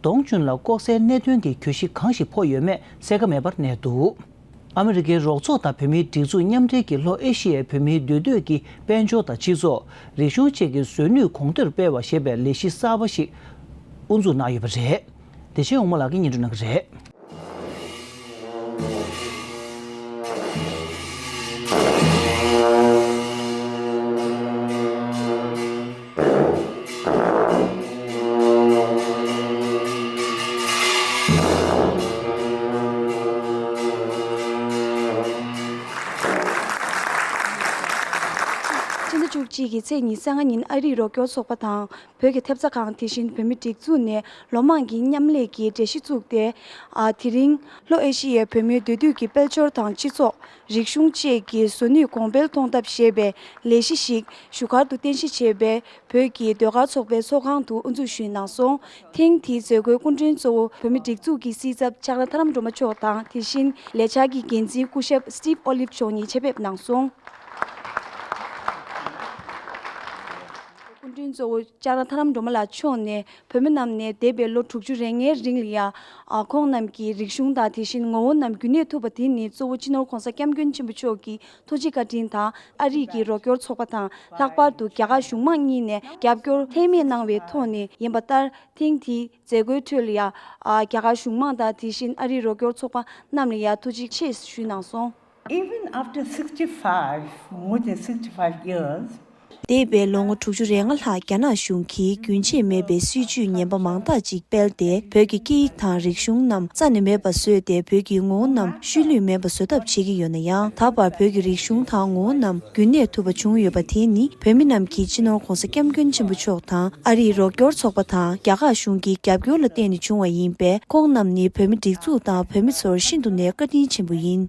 ཏོང་ཅུན་ལ་ལྐོག་ཟའི་གནད་དོན་གྱི་གྱོད་གཞི་གང་ཞིག་ཕོག་ཡོད་མེད་གསལ་ཁ་མེད་པར་གནས་འདུག་ཨ་མི་རི་ཀའི་རོགས་ཚོགས་དང་བོད་མིའི་སྒྲིག་འཛུགས་མཉམ་འབྲེལ་གྱིས་ལྷོ་ཨེ་ཤི་ཡའི་བོད་མིའི་འདུས་སྡོད་ཀྱི་དཔལ་འབྱོར་དང་སྤྱི་ཚོགས། རིག་གཞུང་བཅས་ཀྱི་བཟོ་ནུས་གོང་མཐོར་སྤེལ་བར་ཞེས་པའི་ལས་གཞི་གསར་པ་ཞིག་དབུ་འཛུགས་གནང་ཡོད་པ་རེད། དེ་བཞིན་འོག་མ་ལགས་ཀྱིས་སྙན་སྒྲོན་གནང་གི་རེད། ཕྱི་ཟླ་བཅུ་གཅིག་གི་ཚེས་ཉི་ཤུ་རྩ་ལྔ་ཉིན་ཨ་རིའི་རོགས་སྐྱོར་ཚོགས་པ་དང་། བོད་ཀྱི་ཐེབས་རྩ་ཁང་དེ་བཞིན་བོད་མི་སྒྲིག་འཛུགས་ནས་ལོ་མང་གི་མཉམ་ལས་ཀྱི་འགྲེལ་བཤད་བཙུགས་ཏེ། ཨ། དེ་རིང་ལྷོ་ཨེ་ཤི་ཡའི་བོད་མིའི་འདུས་སྡོད་ཀྱི་དཔལ་འབྱོར་དང་སྤྱི་ཚོགས། རིག་གཞུང་བཅས་ཀྱི་བཟོ་ནུས་གོང་འཕེལ་གཏོང་ཐབས་ཞེས་པའི་ལས་གཞི་ཞིག་བཞུགས་སྒར་དུ་རྟེན་གཞི་བྱས་པའི་བོད་ཀྱི་ཟློས་གར་ཚོགས་པའི་ཚོགས་ཁང་དུ་དབུ་འཛུགས་ཞུས་གནང་སོང་། ཐེངས་འདིའི་མཛད་སྒོའི་སྐུ་མགྲོན་གཙོ་བོ་བོད་མི་སྒྲིག་འཛུགས་ཀྱི་སྲིད་ཚབ་ལྕགས་ལྷ་ཐར་རམ་སྒྲོལ་མ་མཆོག་དང་། དེ་བཞིན་ལས་འཆར་གྱི་འགན་འཛིན་སྐུ་ཞབས་Steve Olive་མཆོག་གཉིས་ཆེད་ཕེབས་གནང་སོང་། སྐུ་མགྲོན་གཙོ་བོ་ལྕགས་ལྷ་ཐར་རམ་སྒྲོལ་མ་ལགས་མཆོག་ནས་བོད་མི་རྣམས་ནས་འདས་པའི་ལོ་དྲུག་ཅུ་རེ་ལྔའི་རིང་ལ་ཡང་། ཨ། ཁོང་རྣམས་ཀྱི་རིག་གཞུང་དང་དེ་བཞིན་ངོ་བོ་རྣམས་རྒྱུན་གནས་ཐུབ་པ་དེ་ནི་གཙོ་བོ་སྤྱི་ནོར་༸གོང་ས་༸སྐྱབས་མགོན་ཆེན་པོ་མཆོག་གི་ཐུགས་རྗེ་བཀའ་དྲིན་དང་། ཨ་རི་གི་རོགས་སྐྱོར་ཚོགས་པ་དང་། ལྷག་པར་དུ་རྒྱ་གར་གཞུང་མང་གཉིས་ནས་རྒྱབ་སྐྱོར་ལྷད་མེད་གནང་བའི་ཐོག་ནས་ཡིན་པ་ལྟར། ཐེངས་འདིའི་མཛད་སྒོའི་ཁྲོད་ལ་ཡང་། ཨ། རྒྱ་གར་གཞུང་མང་དང་དེ་བཞིན་ཨ་རིའི་རོགས་སྐྱོར་ཚོགས་པ་རྣམས་ལ་ཡང་ཐུགས་རྗེ་ཆེ་ཞུས་གནང་སོང་། Even after sixty-five, more than sixty-five years, འདས་པའི་ལོ་ངོ་དྲུག་ཅུ་རེ་ལྔ་ལྷག་རྒྱ་ནག་གཞུང་གིས་རྒྱུན་ཆད་མེད་པའི་སྲིད་བྱུས་ངན་པ་མང་དག་ཅིག་སྤེལ་ཏེ། བོད་ཀྱི་སྐད་ཡིག་དང་རིག་གཞུང་རྣམས་རྩ་ནས་མེད་པར་བཟོས་ཏེ། བོད་ཀྱི་ངོ་བོ་རྣམས་ཤུལ་ལུས་མེད་པར་བཟོ་ཐབས་བྱེད་ཀྱི་ཡོད་ན་ཡང་། ད་བར་བོད་ཀྱི་རིག་གཞུང་དང་ངོ་བོ་རྣམས་རྒྱུན་གནས་ཐུབ་པ་བྱུང་ཡོད་པ་དེ་ནི། བོད་མི་རྣམས་ཀྱིས་སྤྱི་ནོར་༸གོང་ས་༸སྐྱབས་མགོན་ཆེན་པོ་མཆོག་དང་། ཨ་རིའི་རོགས་སྐྱོར་ཚོགས་པ་དང་། རྒྱ་གར་གཞུང་གི་རྒྱབ་སྐྱོར་ལ་བརྟེན་ནས་བྱུང་བ་ཡིན་པས། ཁོང་རྣམས་ནི་བོད་མི་སྒྲིག་འཛུགས་དང་བོད་མི་ཚོར་ཤིན་ཏུ་ནས་བཀའ་དྲིན་ཆེན་པོ་ཡིན།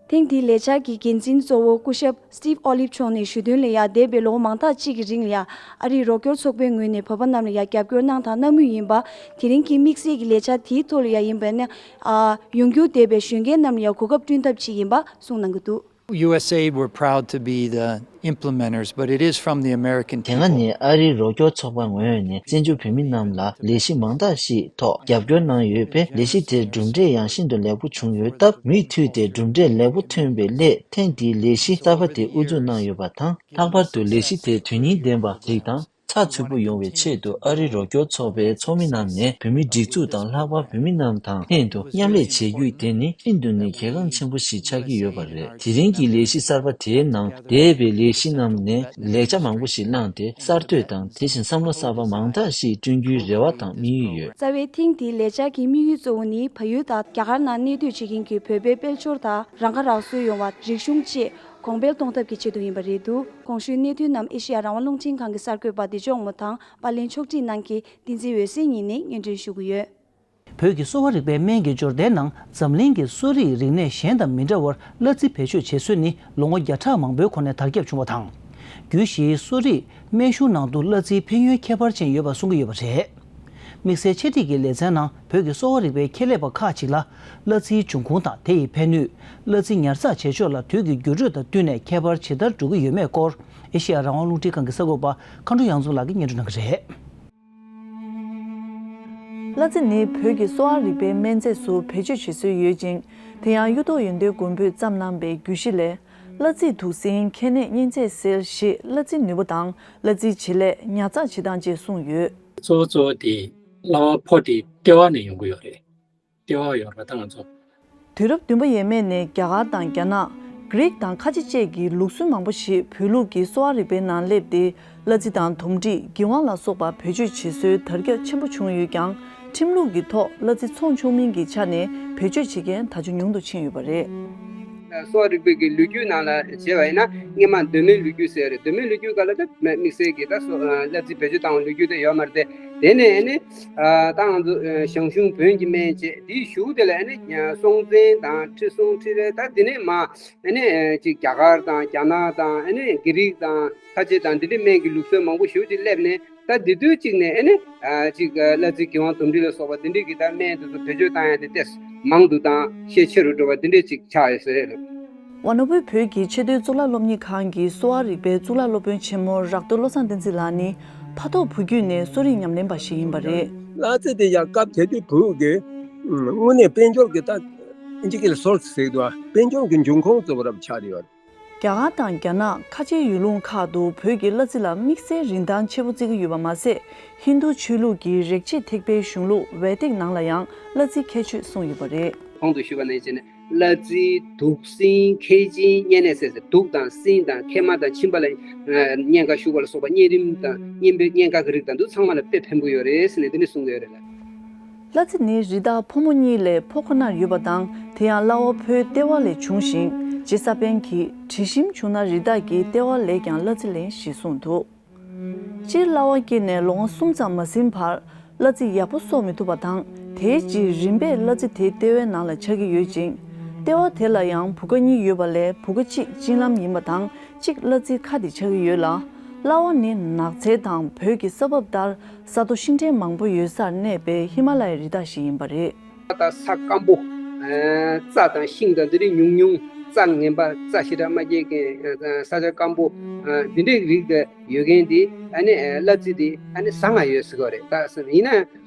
ཐེངས་འདིའི་ལས་འཆར་གྱི་འགན་འཛིན་གཙོ་བོ་སྐུ་ཞབས་Steve Olive་མཆོག་ནས་ཞུ་དོན་ལ་ཡང་། འདས་པའི་ལོ་ངོ་མང་དག་ཅིག་གི་རིང་ལ་ཡང་། ཨ་རིའི་རོགས་སྐྱོར་ཚོགས་པའི་ངོས་ནས་བོད་པ་རྣམས་ལ་ཡང་རྒྱབ་སྐྱོར་གནང་དང་གནང་མུས་ཡིན་པ། དེ་རིང་གི་དམིགས་བསལ་གྱི་ལས་འཆར་དེའི་ཐོག་ལ་ཡང་ཡིན་པ་ནི། ཨ། ཡོང་རྒྱུ་འདས་པའི་གཞོན་སྐྱེས་རྣམས་ལ་ཡང་གོ་སྐབས་བསྐྲུན་ཐབས་ཅིག་ཡིན་པ་གསུངས་གནང་གི་འདུག། USAID, we're proud to be the implementers, but it is from the American people. དེ་སྔ་ནས་ཨ་རིའི་རོགས་སྐྱོར་ཚོགས་པ་ངོས་ནས་བཙན་བྱོལ་བོད་མི་རྣམས་ལ་ལས་གཞི་མང་དག་ཞིག་ཐོག་རྒྱབ་སྐྱོར་གནང་ཡོད་པས། ལས་གཞི་དེར་གྲུབ་འབྲས་ཡང་ཤིན་ཏུ་ལེགས་པོ་བྱུང་ཡོད་སྟབས། མུ་མཐུད་དེ་གྲུབ་འབྲས་ལེགས་པོ་ཐོན་པའི་སླད། ཐེངས་འདིའི་ལས་གཞི་གསར་པ་དེ་དབུ་འཛུགས་གནང་ཡོད་པ་དང་། ལྷག་པར་དུ་ལས་གཞི་དེ་དོན་སྙིང་ལྡན་པ་ཞིག་དང་། ཚགས་ཚུད་པོ་ཡོང་བའི་ཆེད་དུ། ཨ་རིའི་རོགས་སྐྱོར་ཚོགས་པའི་ཚོགས་མི་རྣམས་ནས་བོད་མིའི་སྒྲིག་འཛུགས་དང་། ལྷག་པར་བོད་མི་རྣམས་དང་ལྷན་དུ་མཉམ་ལས་བྱེད་རྒྱུ་དེ་ནི་ཤིན་ཏུ་ནས་གལ་འགངས་ཆེན་པོ་ཞིག་ཆགས་ཀྱི་ཡོད་པ་རེད། དེ་རིང་གི་ལས་གཞི་གསར་པ་དེའི་ནང་། འདས་པའི་ལས་གཞི་རྣམས་ནས་ལེགས་ཆ་མང་པོ་ཞིག་བླངས་ཏེ། གསར་གཏོད་དང་། དེ་བཞིན་བསམ་བློ་གསར་པ་མང་དག་ཞིག་བསྐྲུན་རྒྱུའི་རེ་བ་དང་དམིགས་ཡུལ་ཡོད། རྩ་བའི་ཐེངས་འདིའི་ལས་འཆར་གྱི་དམིགས་ཡུལ་གཙོ་བོ་ནི། བལ་ཡུལ་དང་རྒྱ་གར་ནང་གནས་སྡོད་བྱེད་མཁན་གྱི་བོད་པའི་དཔལ་འབྱོར་དང་། རང་ཁ་རང་གསོ་ཡོང་བ། རིག་གཞུང་བཅས་གོང་འཕེལ་གཏོང་ཐབས་ཀྱི་ཆེད་དུ་ཡིན་པ་རེད་འདུག། གོང་ཞུས་གནད་དོན་རྣམས་ཨེ་ཤེ་ཡ་རང་དབང་རླུང་འཕྲིན་ཁང་གི་གསར་འགོད་པ་བདེ་མཆོག་མོ་དང་། པར་ལེན་ཕྱོགས་སྒྲིག་གནང་མཁན་བསྟན་འཛིན་འོད་ཟེར་གཉིས་ནས་སྙན་སྒྲོན་ཞུ་གི་ཡོད། བོད་ཀྱི་གསོ་བ་རིག་པའི་སྨན་གྱི་འབྱོར་ལྡན་ནང་འཛམ་གླིང་གི་གསོ་རིག་རིག་གནས་གཞན་དང་མི་འདྲ་བར་གླ་རྩི་བེད་སྤྱོད་བྱེད་སྲོལ་ནི་ལོ་ངོ་བརྒྱ་ཕྲག་མང་པོའི་གོང་ནས་དར་ཁྱབ་བྱུང་བ་དང་། རྒྱུད་བཞིའི་གསོ་རིག་སྨན་གཞུང་ནང་དུ་གླ་རྩིའི་ཕན་ཡོན་ཁྱད་པར་ཅན་ཡོད་པ་གསུང་གི་ཡོད་པ་རེད། དམིགས་བསལ་འཆད་ཁྲིད་ཀྱི་ལེ་ཚན་ནང་བོད་ཀྱི་གསོ་བ་རིག་པའི་ཁྱད་ལས་པ་ཁག་ཅིག་ལ་གླ་རྩིའི་འབྱུང་ཁུངས་དང་དེ་ཡི་ཕན་ནུས། གླ་རྩི་ཉར་ཚགས་བྱེད་ཕྱོགས་ལ་དུས་ཀྱི་འགྱུར་འགྲོས་དང་བསྟུན་ནས་ཁྱད་པར་ཇི་ལྟར་འགྲོ་གི་ཡོད་མེད་སྐོར། ཨེ་ཤེ་ཡ་རང་དབང་རླུང་འཕྲིན་ཁང་གི་གསར་འགོད་པ་མཁའ་འགྲོ་གཡང་འཛོམས་ལགས་ཀྱིས་སྙན་སྒྲོན་གནང་གི་རེད། གླ་རྩི་ནི་བོད་ཀྱི་གསོ་བ་རིག་པའི་སྨན་རྫས་སུ་བེད་སྤྱོད་བྱེད་སྲོལ་ཡོད་ཅིང་། དེ་ཡང་གཡུ་ཐོག་ཡོན་ཏན་མགོན་པོས་བརྩམས་གནང་པའི་རྒྱུད་བཞི་ལས། གླ་རྩིས་དུག་སྲིན་ཁྱད་ནད་གཉན་ཚད་སེལ་ཞེས། གླ་རྩིའི་ནུས་པ་དང་། གླ་རྩིའི་བྱེད་ལས། ཉར་ཚགས་བྱེད་སྟངས་བཅས་གསུངས་ཡོད། གཙོ་བོ་གཙོ་བོ་དེ་གླ་བ་ཕོ་དེ་ལྟེ་བ་ནས་ཡོང་གི་ཡོད་རེད། ལྟེ་བ་ཡོད་རེད་ད་ང་ཚོ། དུས་རབས་བདུན་པ་ཡས་མས་ནས་རྒྱ་གར་དང་རྒྱ་ནག། གྷི་རིག་དང་ཁ་ཆེ་བཅས་ཀྱི་ལུགས་སྲོལ་མང་པོ་ཞིག་བོད་ལུགས་ཀྱི་གསོ་བ་རིག་པའི་ནང་སླེབས་ཏེ། གླ་རྩི་དང་དོམ་དྲིས་གྱི་ཝང་ལ་སོགས་པ་བེད་སྤྱོད་བྱེད་སྲོལ་དར་ཁྱབ་ཆེན་པོ་བྱུང་ཡོད་ཀྱང་། ཁྲིམས་ལུགས་ཀྱི་ཐོག་གླ་རྩི་ཚོང་ཆོག་མིན་གྱི་ཆ་ནས་བེད་སྤྱོད་བྱེད་མཁན་ད་ཆ་ཉུང་དུ་ཕྱིན་ཡོད་པ་རེད། གསོ་བ་རིག་པའི་གི་ལོ་རྒྱུས་ནང་ལ་བྱས་པ་ཡིན་ན་སྔས་མ་གདོད་མའི་ལོ་རྒྱུས་ཟེར་རེད། གདོད་མའི་ལོ་རྒྱུས་སྒང་ལ་ད་དམིགས་བསལ་གྱི་ད་གསོ་གླ་རྩི་བེད་སྤྱོད་བཏང་བའི་ལོ་རྒྱུས་དེ་ཡོད་མ་རེད་དེ། དེ་ནས་ཨ་ནི་ད་ང་ཚོ་ཞང་ཞུང་བོན་གྱི་སྨན་བཅས་དེའི་གཞུག་དེ་ལ་ཨ་ནི་སྲོང་བཙན་དང་ཁྲི་སྲོང་ཁྲི་རལ་ད་དེ་ནས་མ་ཨ་ནི་ཅིག་རྒྱ་གར་དང་རྒྱ་ནག་དང་ཨ་ནི་གྷི་རིག་དང་ཁ་ཆེ་དང་འདི་འདྲའི་སྨན་གྱི་ལུགས་སྲོལ་མང་པོ་ཞེ་པོ་ཅིག་སླེབས་ནས། ད་འདི་དུས་གཅིག་ནས་ཨ་ནི་ཅིག་གླ་རྩི་གི་ཝང་དུམ་གྲི་ལ་སོགས་པ་འདི་འདྲའི་གི་ད་སྨན་དེ་ཚོ་བེད་སྤྱོད་བཏང་ཡ་དེ་ཏོག་ཙམ་མང་དུ་དང་ཤས་ཆེ་རུ་འགྲོ་བ་འདི་འདྲའི་ཅིག་ཆགས་ཡོད་ས་རེད། ཝ་ནོར་བུ་བོད་ཀྱི་ཆེས་མཐོའི་གཙུག་ལག་སློབ་གཉེར་ཁང་གི་གསོ་བ་རིག་པའི་གཙུག་ལག་སློབ་དཔོན་ཆེན་མོ་རག་རྡོར་བློ་བཟང་བསྟན་འཛིན་ལགས་ནི་ཕ་ཐོག་བུ་བརྒྱུད་ནས་གསོ་རིག་ཉམས་ལེན་པ་ཞིག་ཡིན་པ་རེད། གླ་རྩི་དེ་ཡང་སྐབས་དེ་དུས་བོད་ཀྱི་དངོས་གནས་དཔལ་འབྱོར་གྱི་ད་ཨིན་ཇི་སྐད་ལ་སོར་སི་ཟེར་གྱི་འདུག་དཔལ་འབྱོར་གྱི་འབྱུང་ཁུངས་གཙོ་བོ་རབ་ཆགས་ཡོད། རྒྱ་གར་དང་རྒྱ་ནག་ཁ་ཆེའི་ཡུལ་ལུང་ཁག་ཏུ་བོད་ཀྱི་གླ་རྩི་ལ་དམིགས་བསལ་རིན་ཐང་ཆེ་བོ་བརྩི་གི་ཡོད་པ་མ་ཟད། ཧིན་རྡུ་ཆོས་ལུགས་ཀྱི་རིག་བྱེད་ཐེག་པའི་གཞུང་ལུགས་ཝེ་ཏིག་ནང་ལ་ཡང་གླ་རྩི་ཁྱད་ཆོས་གསུངས་ཡོད་པ་རེད། གོང་དུ་ཞུས་པ་ནང་བཞིན་གླ་རྩི་དུག་སྲིན་མཁལ་ཆེན་གཉན་ནད་ཟེར་ཟེར་དུག་དང་སྲིན་དང་མཁལ་མ་དང་མཆིན་པ་ལ་གཉན་ཁ་ཤུགས་པ་ལ་སོགས་པ་གཉན་རིམས་དང་གཉན་པོའི་གཉན་ཁ་གི་རིགས་དང་འདི་ཚང་མ་ལ་དཔེ་ཕན་པོ་ཡོད་རེད་ཟེར་ནས་འདི་ནས་གསུང་གི་ཡོད་རེད་ལ། གླ་རྩི་ནི་རི་དྭགས་ཕོ་མོ་གཉིས་ལས་ཕོ་ཁོ་ནར་ཡོད་པ་དང་། དེ་ཡང་གླ་བ་ཕོའི་ལྟེ་བ་ལས་བྱུང་ཞིང་། རྗེ་ས་པཎ་གྱིས་དྲི་ཞིམ་བྱུང་ན་རི་དྭགས་ཀྱི་ལྟེ་བ་ལས་ཀྱང་གླ་རྩི་ལེན་ཞེས་གསུངས་འདུག་སྤྱིར་གླ་བ་སྐྱེས་ནས་ལོ་ངོ་གསུམ་ཙམ་མ་ཟིན་བར་གླ་རྩི་ཡག་པོ་གསོག་མི་ཐུབ་པ་དང་། དེའི་རྗེས་རིམ་པས་གླ་རྩི་དེ་ལྟེ་བའི་ནང་ལ་ཆགས་ཀྱི་ཡོད་ཅིང་། ལྟེ་བ་དེ་ལ་ཡང་བུ་ག་གཉིས་ཡོད་པ་ལས་བུ་ག་གཅིག་གཅིན་ལམ་ཡིན་པ་དང་། གཅིག་གླ་རྩིའི་ཁ་དེ་ཆགས་ཀྱི་ཡོད་ལ། གླ་བ་ནི་ནགས་ཚལ་དང་བོད་ཀྱི་ས་བབ་ལྟར་ས་རྡོ་ཤིང་ཕྲན་མང་པོ་ཡོད་སར་གནས་པའི་ཧི་མ་ལ་ཡའི་རི་དྭགས་ཤིག་ཡིན་པ་རེད། ད་ས་སྐམ་པོ། རྩྭ་དང་ཤིང་དང་འདི་རིགས་ཉུང་ཉུང་། རྩྭ་ངན་པ་རྩྭ་ཞེ་དྲག་མ་སྐྱེ་མཁན། ས་ཆ་སྐམ་པོ། འདི་འདྲའི་རིགས་དེ་ཡོད་མཁན་དེ་ཨ་ནི་གླ་རྩི་དེ་ཨ་ནི་བཟང་ང་ཡོད་ཟེར་གྱི་རེད། ད་ཡིན་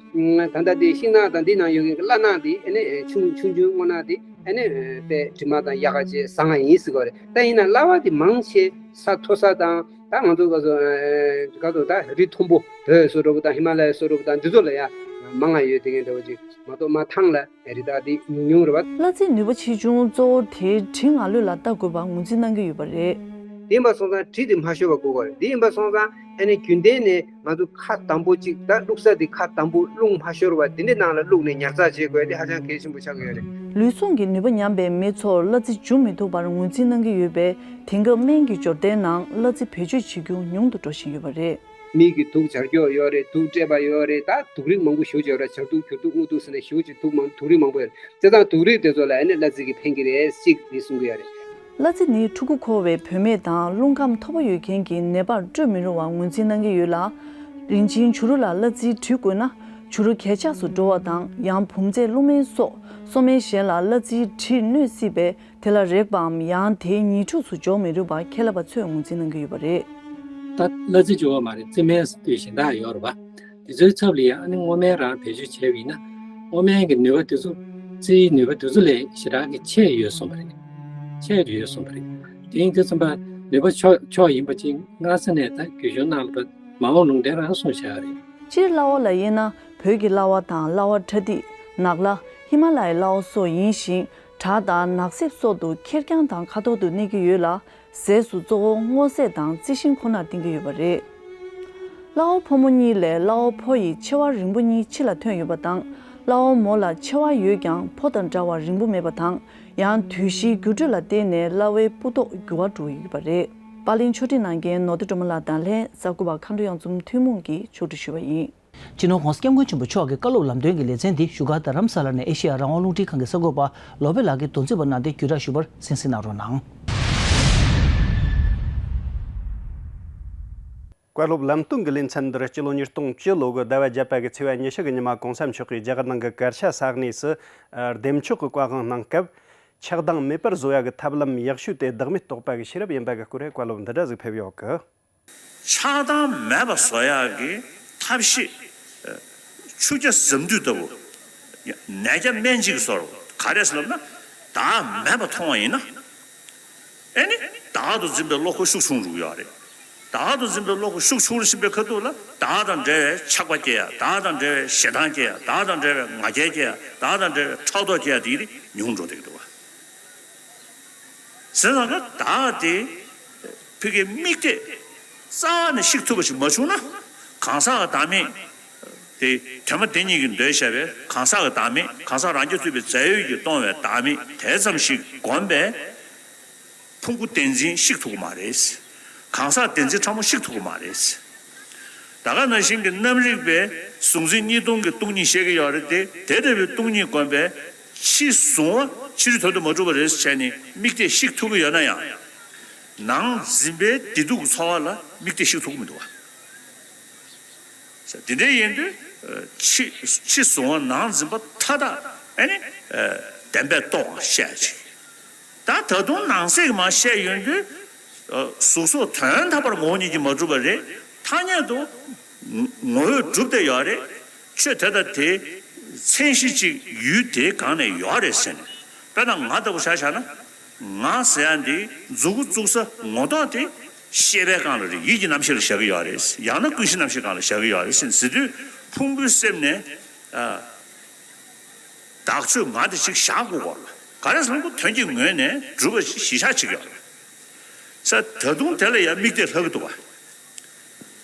ན་ད་ལྟ་དེ་ཤིང་ནགས་དང་འདི་ནང་ཡོད་མཁན་གྱི་གླ་ནག་དེ་ཨ་ནི་ཆུང་ཆུང་ཆུང་སྔོ་ནག་དེ་ཨ་ནི་དཔེ་དྲི་མ་དང་ཡག་ག་བྱས་བཟང་ང་ཡིན་ཟེར་གྱི་རེད། ད་ཡིན་ན་གླ་བ་དེ་མང་ཆེ་ས་མཐོ་ས་དང་། ད་ང་ཚོ་ག་ཚོད་ག་ཚོད་ད་རི་མཐོན་པོ་བོད་སོགས་འདྲ་པོ་དང་ཧི་མ་ལ་ཡ་སོགས་འདྲ་པོ་དང་འདི་ཚོ་ལ་ཡ་མང་ང་ཡོད་དེ་གའི་འདྲ་པོ་ཅིག་མ་གཏོགས་མ་ཐང་ལ་རི་དྭགས་འདི་ཉུང་ཉུང་རེད་པ། གླ་རྩིའི་ནུས་པ་ཆེ་ཆུང་གཙོ་བོ་དེའི་དྲི་ང་ལོས་ལ་ལྟ་དགོས་པ་ངོས་འཛིན་གནང་གི་ཡོད་པ་རེད། དེ་ཡིན་པ་སོང་ཙང་དྲི་དེ་མ་ཤོར་བ་དགོས་པ་རེད། དེ་ཡིན་པ་སོང་ཙང་ཨ་ནི་རྒྱུན་ལྡན་ནས་ང་ཚོ་ཁ་དམ་པོ་ཅིག་ད་བླུགས་ས་དེ་ཁ་དམ་པོ་རླུང་མ་ཤོར་བ་དེ་འདྲའི་ནང་ལ་བླུགས་ནས་ཉར་ཚགས་བྱེད་དགོས་དེ་ཧ་ཅང་གལ་ཆེན་པོ་ཆགས་ཀྱི་ཡོད་རེད། ལུས་ཟུངས་ཀྱི་ནུས་པ་ཉམས་པའི་མི་ཚོར་གླ་རྩི་འཇུ་མི་ཐུབ་པར་ངོས་འཛིན་གནང་གི་ཡོད་པས། དེང་སྐབས་སྨན་གྱི་འབྱོར་ལྡན་ནང་གླ་རྩི་བེད་སྤྱོད་བྱེད་རྒྱུ་ཉུང་དུ་འགྲོ་བཞིན་ཡོད་པ་རེད། མིག་གི་དུག་སྦྱར་རྒྱུ་ཡོད་རེད། དུག་སྤྲད་པ་ཡོད་རེད། ད་དུག་རིགས་མང་པོ་ཞེ་པོ་ཅིག་ཡོད་རེད། སྦྱར་དུག་སྐྱུར་དུག་དངུལ་དུག་ཟེར་ནས་ཞེ་པོ་ཅིག་དུག་མང་དུག་རིགས་མང་པོ་ཡོད་རེད། བྱས་ཙང་དུག་རིགས་དེ་ཚོ་ལ་ཨ་ནི་གླ་རྩི་གིས་ཕན་གྱི་རེད་ཅིག་དེ་གསུང་གི་ཡོད་རེད། གླ་རྩི་ནི་ཕྲུ་གུ་འཁོར་བའི་བུད་མེད་དང་རླུང་ཁམས་མཐོ་པོ་ཡོད་མཁན་གྱི་ནད་པར་སྤྲོད་མི་རུང་བ་ངོས་འཛིན་གནང་གི་ཡོད་ལ། རིན་ཆེན་བྱུ་རུ་ལ་གླ་རྩིའི་དྲི་བསྐུས་ན་བྱུ་རུ་གས་ཆག་ཏུ་འགྲོ་བ་དང་། ཡང་བུམ་རྫས་རླུང་སྨན་སོགས་གསོ་སྨན་གཞན་ལ་གླ་རྩིའི་དྲི་གནོད་སྲིད་པས། དེ་ལ་རེག་པའམ་ཡང་དེའི་ཉེ་འཁྲུག་ཏུ་འཇོག་མི་རུང་བ་ཁེ་ལས་པ་ཚོས་ངོས་འཛིན་གནང་གི་ཡོད་པ་རེད། ད་གླ་རྩི་སྦྱོར་བ་མ་རེད། རྩི་སྨན་ཟེར་དུས་གཞན་དག་ཡོད་རེད་པ། དེ་ཚོའི་ཚབ་ལ་ཡང་ཨ་ནི་སྔོ་སྨན་རང་བེད་སྤྱོད་བྱས་པ་ཡིན་ན། སྔོ་སྨན་གྱི་ནུས་པ་དེ་ཚོ་རྩིའི་ནུས་པ་དེ་ཚོ་ལས་ཞེ་དྲག་གི་ཆེ་ཡོད་གསུངས་པ་རེད། ཆེ་ཡོད་གསུངས་པ་རེད། དེ་ཡིན་དུས་ཙམ་པ་ནུས་པ་ཕྱོགས་ཕྱོགས་ཡིན་པ་ཅིག་སྔ་ས་ནས་ད་རྒྱུན་གཞུང་ནང་ལ་མ་འོངས་ལུང་བསྟན་རང་གསུངས་བཞག་རེད། སྤྱིར་གླ་བ་ལ་དབྱེ་ན་བོད་ཀྱི་གླ་བ་དང་གླ་བ་ཕྲ་ཐིག་ནགས་གླ། ཧི་མ་ལ་ཡའི་གླ་བ་སོགས་ཡིན་ཞིང་། བྲག་དང་ནགས་གསེབ་སོགས་སུ་ཁེར་རྐྱང་དང་ཁ་ཐོར་དུ་གནས་ཀྱི་ཡོད་ལ། ཟས་སུ་གཙོ་བོ་སྔོ་ཟས་དང་རྩི་ཤིང་ཁོ་ནར་བསྟེན་གྱི་ཡོད་པ་རེད། གླ་བ་ཕོ་མོ་གཉིས་ལས་གླ་བ་ཕོ་ཡི་མཆེ་བ་རིང་པོ་གཉིས་ཕྱི་ལ་ཐོན་ཡོད་པ་དང་། གླ་བ་མོ་ལ་མཆེ་བ་ཡོད་ཀྱང་ཕོ་དང་འདྲ་བར་རིང་པོ་མེད་པ་དང་། ཡང་དུས་བཞིའི་འགྱུར་འགྲོས་ལ་བརྟེན་ནས་གླ་བའི་སྤུ་མདོག་འགྱུར་བ་འགྲོ་ཡི་ཡོད་པ་རེད། པར་ལེན་ཕྱོགས་སྒྲིག་གནང་མཁན་ནོར་བདེ་སྒྲོལ་མ་ལགས་དང་ལྷན་གསར་འགོད་པ་མཁའ་འགྲོ་གཡང་འཛོམས་ཐུན་མོང་གིས་ཕྱོགས་སྒྲིག་ཞུས་པ་ཡིན། སྤྱི་ནོར་༸གོང་ས་༸སྐྱབས་མགོན་ཆེན་པོ་མཆོག་གི་བཀའ་སློབ་ལམ་སྟོན་གྱི་ལེ་ཚན་འདི་བཞུགས་སྒར་རྡ་རམ་ས་ལ་ནས་ཨེ་ཤེ་ཡ་རང་དབང་རླུང་འཕྲིན་ཁང་གི་གསར་འགོད་པ་ལོ་པེ་ལགས་ཀྱིས་དོན་ཚན་པ་ནང་དེ་བརྒྱུད་བསྒྲགས་ཞུས་པར་གསན་གཟིགས་གནང་རོགས་གནང་། བཀའ་སློབ་ལམ་སྟོན་གྱི་ལེ་ཚན་འདིར་སྤྱི་ལོ་ཉིས་སྟོང་བཅུ་ལོ་གི་ཟླ་བ་བརྒྱད་པ་གི་ཚེས་པ་ཉི་ཤུ་གི་ཉི་མ་༸གོང་ས་མཆོག་གིས་རྒྱ་གར་ནང་གི་ཀར་ཤ་ས་གནས་སུ་ལྡེམ་མཆོག་གི་བཀའ་དབང་གནང་སྐབས། ཆགས་སྡང་མེད་པར་བཟོ་ཡ་གི་ཐབས་ལམ་ཡག་ཤོས་དེ་བདག་མེད་རྟོགས་པ་གི་ཤེས་རབ་ཡིན་པ་གི་སྐོར་བཀའ་སློབ་འདི་འདྲ་ཟིག་ཕེབས་ཡོད་གི། ཆགས་སྡང་མེད་པ་བཟོ་ཡག་གི་ཐབས་ཤེས། ཆུ་རྐྱལ་ཟམ་དུས་ལྟ་བུ། ནས་རྐྱལ་སྨན་གཅིག་གི་བཟོ་འདྲ། ག་རེ་ཟེར་ལབ་ན། བདག་མེད་པ་མཐོང་བ་ཡིན་ན། ཨེ་ནི། བདག་ཏུ་འཛིན་པའི་བློ་ཁོག་ཤུགས་ཆུང་འགྲོ་གི་ཡོད་རེད། བདག་ཏུ་འཛིན་པའི་བློ་ཁོག་ཤུགས་ཆུང་རུ་ཕྱིན་པའི་ཁ་ཐུག་ལ་བདག་དང་འབྲེལ་བའི་ཆགས་པ་སྐྱེ་ཡ། བདག་དང་འབྲེལ་བའི་ཞེ་སྡང་སྐྱེ་ཡ། བདག་དང་འབྲེལ་བའི་ང་རྒྱལ་སྐྱེ་ཡ། བདག་དང་འབྲེལ་བའི་ཕྲག་དོག་སྐྱེ་ཡ་དེ་ཉུང་འགྲོ་བསྡད་ཀྱི་འདུག་བ། ཟེར་ན་ད་བདག་དེ་ཕ་གིའི་དམིགས་གཏད་རྩ་བ་ནས་བཤིག་ཐུབ་པ་ཞིག་མ་བྱུང་ན། གང་ཟག་གི་བདག་མེད་དེ་དོན་མ་དེ་ཉིད་ཀྱིས་འདོད་བྱ་བའི་གང་ཟག་གི་བདག་མེད། གང་ཟག་རང་རྐྱ་ཐུབ་པའི་རྫས་ཡོད་ཀྱིས་སྟོང་བའི་བདག་མེད་དེ་ཙམ་ཞིག་བསྒོམས་པས། ཕུང་པོ་བདེན་འཛིན་བཤིག་ཐུབ་ཀྱི་མ་རེད། གང་ཟག་བདེན་འཛིན་ཕྲ་མོ་བཤིག་ཐུབ་ཀྱི་མ་རེད། ད་ག་ནང་བཞིན་གྱི་རྣམ་རིག་པའི་གཟུང་འཛིན་གཉིས་སྟོང་གི་སྟོང་ཉིད་བཤད་ཀྱི་ཡོད་རེད་དེ། དེ་ལྟ་བུའི་སྟོང་ཉིད་བསྒོམས་པས་ཕྱི་གཟུང་བ་ཕྱི་རོལ་དོན་དུ་མ་གྲུབ་པ་རེད་ཟེར་ནས་དམིགས་གཏད་བཤིག་ཐུབ་ཀྱི་ཡོད་ན་ཡང་། ནང་འཛིན་པའི་བདེ་སྡུག་གི་ཚོར་བ་ལ་དམིགས་གཏད་བཤིག་ཐུབ་ཀྱི་མི་འདུག་བ། དེ་འདྲ་ཡིན་དུས་ཕྱི་ཕྱི་གཟུང་བ་ནང་འཛིན་པ་མཐའ་དག་ཨ་ནི་བདེན་པས་རྟོགས་པ་བཤད་ཅིག་ད་ད་དུང་ནང་གསེས་ཀྱི་མར་བཤད་ཡོང་དུས། གཟུགས་སོགས་དོན་དམ་པར་ངོ་བོ་ཉིད་ཀྱིས་མ་གྲུབ་པ་རེད། ཐ་སྙད་དུ་ངོ་བོས་གྲུབ་བསྡད་ཡོད་རེད། ཆོས་དེ་དང་དེའི་མཚན་གཞི་གཅིག་ཡུལ་དེའི་སྒང་ནས་ཡོད་རེད་ཟེར་ནས། དཔེར་ན་ང་ལྟ་བུ་ཆ་བཞག་ན། ང་ཟེར་ཡ་འདི་མཛུ་གུ་བཙུགས་ས་ངོ་ཐོག་དེ་ཤེས་པའི་སྒང་ལ་རེད། ཡིད་ཀྱི་རྣམ་ཤེས་ལ་བཞག་གི་ཡོད་རེད། ཡང་ན་ཀུན་གཞི་རྣམ་ཤེས་སྒང་ལ་བཞག་གི་ཡོད་རེད་ཟེར་ཟེར་དུས། ཕུང་པོའི་སེམས་ནས་ཨ། བདག་ཆོས་ང་དེ་ཅིག་བཞག་དགོས་གོ། ག་རེ་ཟེར་ན་དོན་གྱི་ངོས་ནས་གྲུབ་པ་ཞིག་གཞི་བཞག་ཅིག་ཡོད་རེད། ས་ད་དུང་དེ་ལ་ཡང་དམིགས་གཏད་ལྷག་གི་འདུག་བ།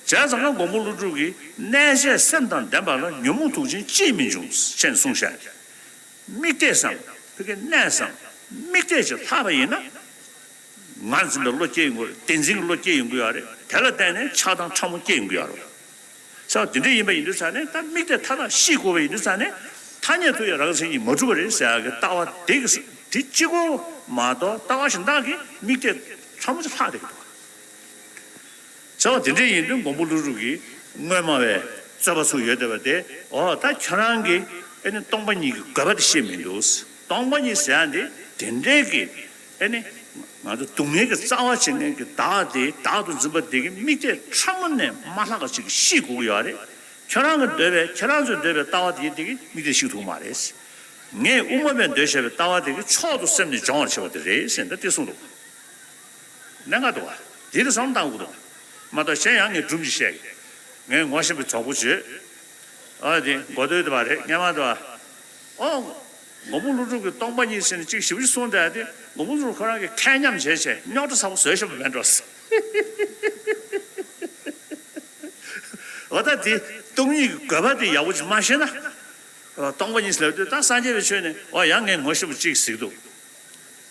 བྱས་ཙང་ཀ་མགོན་པོ་ཀླུ་སྒྲུབ་ཀྱིས་གནས་བྱས་སེམས་དང་ལྡན་པ་ལ་ཉོན་མོངས་དུག་ཅན་ཅིས་མི་འབྱུང་ཞེས་གསུངས་བཞག་དམིགས་གཏད་སམ། ཕ་གི་གནས་སམ། དམིགས་གཏད་ཅིག་ལྷག་པ་ཡིན་ན། ང་འཛིན་པའི་བློ་སྐྱེ་ཡོང་གི་རེད། བདེན་འཛིན་གྱི་བློ་སྐྱེ་ཡོང་གི་ཡོད་རེད། དེ་ལ་བརྟེན་ནས་ཆགས་སྡང་ཕྲ་མོ་སྐྱེ་ཡོང་གི་ཡོད་རེད། ས་དེ་འདྲ་ཡིན་པ་ཡིན་དུས་ཙང་ནས། ད་དམིགས་གཏད་མཐའ་དག་བཤིག་དགོས་པ་ཡིན་དུས་ཙང་ནས། ཐ་སྙད་དུ་ཡང་རང་མཚན་ཉིད་མ་གྲུབ་པ་རེད་ཟེར་ཡག་གི་ལྟ་བ་དེ་གི་དེ་གཅིག་པོ་མ་གཏོགས་ལྟ་བ་གཞན་དག་གི་དམིགས་གཏད་ཕྲ་མོ་ཅིག་ལྷག་བསྡད་ཀྱི་འདུག་ཟེར་བ་དེ་འདྲ་ཡིན་དུས་མགོན་པོ་ཀླུ་སྒྲུབ་ཀྱིས་སྔོན་མ་བའི་རྩོད་པ་ཚུགས་ཡོད་བསྡད་པ་དེ། འོ་ད་ཁྱོད་རང་གིས་ཨེ་ནི་སྟོང་པ་ཉིད་ཀྱི་དགོས་པ་དེ་ཤེས་མི་འདུག་སྟོང་པ་ཉིད་ཟེར་ཡག་འདི་དེ་འདྲའི་གི་ཨེ་ནི་ང་ཚོ་སྡུག་བསྔལ་གྱི་རྩ་བ་བྱེད་མཁན་གྱི་བདག་དེ། བདག་ཏུ་འཛིན་པ་དེ་གི་དམིགས་གཏད་ཕྲ་མོ་ནས་མ་ལྷག་པ་ཅིག་བཤིག་དགོས་ཀྱི་ཡོད་རེད། ཁྱོད་རང་གི་འདོད་པའི། ཁྱེད་རང་ཚོས་འདོད་པའི་ལྟ་བ་དེ་དེ་གི་དམིགས་གཏད་བཤིག་ཐུབ་མ་རེད། ངས་དབུ་མ་པས་འདོད་བཞག་པའི་ལྟ་བ་དེ་གི་མཆོག་ཏུ་སེམས་ནི་སྦྱོང་བར་བྱེད་པ་དེ་རེད་ཟེར་ད་དེ་གསུངས་འདུག་གནད་འགག་འདུག་བ། དེ་དེ་བསམ་བློ་བཏང་དགོས་འདུག་མ་གཏོགས་གཞན་ཡང་ངས་སྒྲུང་ཅིག་བཤད་གི། ངས་ངོ་ཤེས་པའི་གྲོགས་པོ་བྱོས། ཨ་དེ་མགོ་སྟོད་དེ་བ་རེད། སྔོན་མ་དེ་བ། ཨོ། མགོན་པོ་ཀླུ་སྒྲུབ་ཀྱིས་སྟོང་པ་ཉིད་ཟེར་ནས་ཅིག་ཞིབ་ཞིབ་གསུངས་བསྡད་དེ། མགོན་པོ་ཀླུ་སྒྲུབ་ཁོ་རང་གིས་ཁས་ཉམས་བྱས་བྱས་རྙོག་དྲ་ཚ་པོ་བཟོས་བཞག་པ་མེད་འགྲོ། འོ་ད་དེ་སྟོང་ཉིད་ཀྱི་དགོས་པ་དེ་ཡག་པོ་ཅིག་མ་ཤེས་ན། སྟོང་པ་ཉིད་ཟེར་དུས་ད་སངས་རྒྱས་པའི་ཆོས་ནས། འོ་ཡང་ངས་ངོ་ཤེས་པ་གཅིག་གཟིགས་འདུག་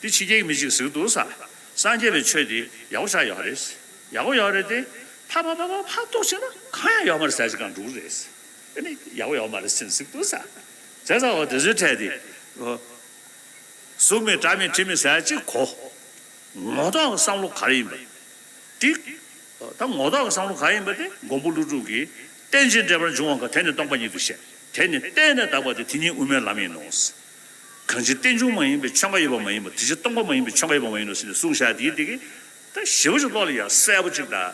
འདི་ཕྱི་རྒྱལ་གྱི་མི་གཅིག་གཟིགས་འདུག་ས། སངས་རྒྱས་པའི་ཆོས་འདི་ཡག་པོ་ཆགས་ཡོད་རེད། ཡག་པོ་ཡོད་རེད་དེ། ཕ་ཕ་ཕ་ཕ་ཕ་ཐུག་བྱས་ན་གང་ཡང་ཡོད་མ་རེད་ཟེར་ཅིག་གང་འགྲུག་རེད། ཨ་ནི་ཡག་པོ་ཡོད་མ་རེད་ཟེར་གཟིགས་འདུག་ས། བྱས་ཙང་འོ་དེ་ཚོའི་གྲས་དེ། གཟུགས་མེད་སྒྲ་མེད་དྲི་མེད་ཟེར་ཅིག་གོ། ངོ་ཐོག་གི་བསམ་བློ་ག་རེ་ཡིན་པ། འདི། ད་ངོ་ཐོག་གི་བསམ་བློ་ག་ཡིན་པ་དེ་མགོན་པོ་ཀླུ་སྒྲུབ་ཀྱིས་རྟེན་ཅིང་འབྲེལ་པར་འབྱུང་བ་འགའ། དེ་ནི་སྟོང་པ་ཉིད་དུ་བཤད། དེ་ནི་རྟེན་ནི་དག་པ་སྟེ། དེ་ཉིད་དབུ་མའི་ལམ་ཡིན་ནོ། གང་ཕྱིར་རྟེན་འབྱུང་མ་ཡིན་པའི་ཆོས་འགའ་ཡོད་པ་མ་ཡིན་པ། དེ་ཕྱིར་སྟོང་པ་མ་ཡིན་པའི་ཆོས་འགའ་ཡོད་པ་མ་ཡིན་ནོ་ཟེར་ནས་གསུངས་བཞག་དེ་དེ་གི། ད་ཞེ་པོ་ཅིག་བློ་ལ་ཡ་གསལ་པོ་ཅིག་དང་།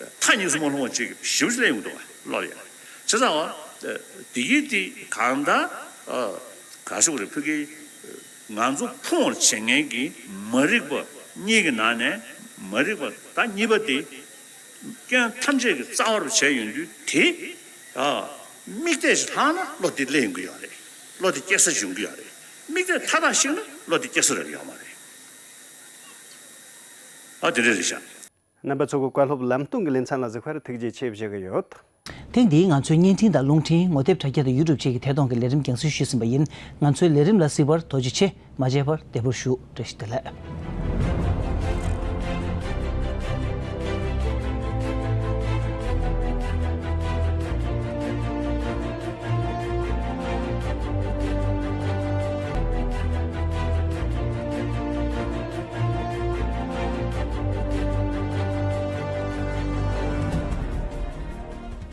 མཐའ་གཉིས་སུ་མ་ལྷུང་བ་ཅིག་ཞེ་པོ་ཅིག་སླེབས་ཡོང་གི་འདུག་བ། བློ་ལ་ཡ། བྱས་ཙང་འོ། དེ་གི་དེ་གང་ལྟར། ག་ཞུ་དགོས་རེད། ཕ་གི། ང་ཚོ་ཕུང་བར་བྱེད་མཁན་གྱི་མ་རིག་པ་གཉིས་ཀྱི་ནང་ནས་མ་རིག་པ་ད་གཉིས་པ་དེ། སྐྱོན་ཐམས་ཅད་ཀྱི་རྩ་བར་བྱས་ཡོང་དུས་དེ། ཨ། དམིགས་གཏད་ཅིག་ལྷག་ན་བློ་དེ་སླེབས་ཡོང་གི་ཡོད་རེད། བློ་དེ་སྐྱེ་ས་ཅིག་ཡོང་གི་ཡོད་རེད། དམིགས་གཏད་མཐའ་དག་བཤིག་ན་བློ་དེ་སྐྱེ་ས་རག་གི་ཡོད་མ་རེད། ཨ་དེ་འདྲ་རེད་ཤག་རྣམ་པ་ཚོ་གི་བཀའ་སློབ་ལམ་སྟོན་གྱི་ལེ་ཚན་ལ་གཟིགས་པར་ཐུགས་རྗེ་ཆེ་ཞུ་གི་ཡོད། ཐེངས་འདིའི་ང་ཚོའི་བརྙན་འཕྲིན་དང་རླུང་འཕྲིན། ངོ་དེབ་དྲ་རྒྱ་དང་ཡུ་ཊུབ་བཅས་ཀྱི་ཐད་གཏོང་གི་ལས་རིམ་རྒྱང་སྲིང་ཞུས་ཟིན་པ་ཡིན། ང་ཚོའི་ལས་རིམ་ལ་གཟིགས་པར་ཐུགས་རྗེ་ཆེ། མ་མཇལ་བར་བདེ་པོར་བཞུགས། བཀྲ་ཤིས་བདེ་ལེགས།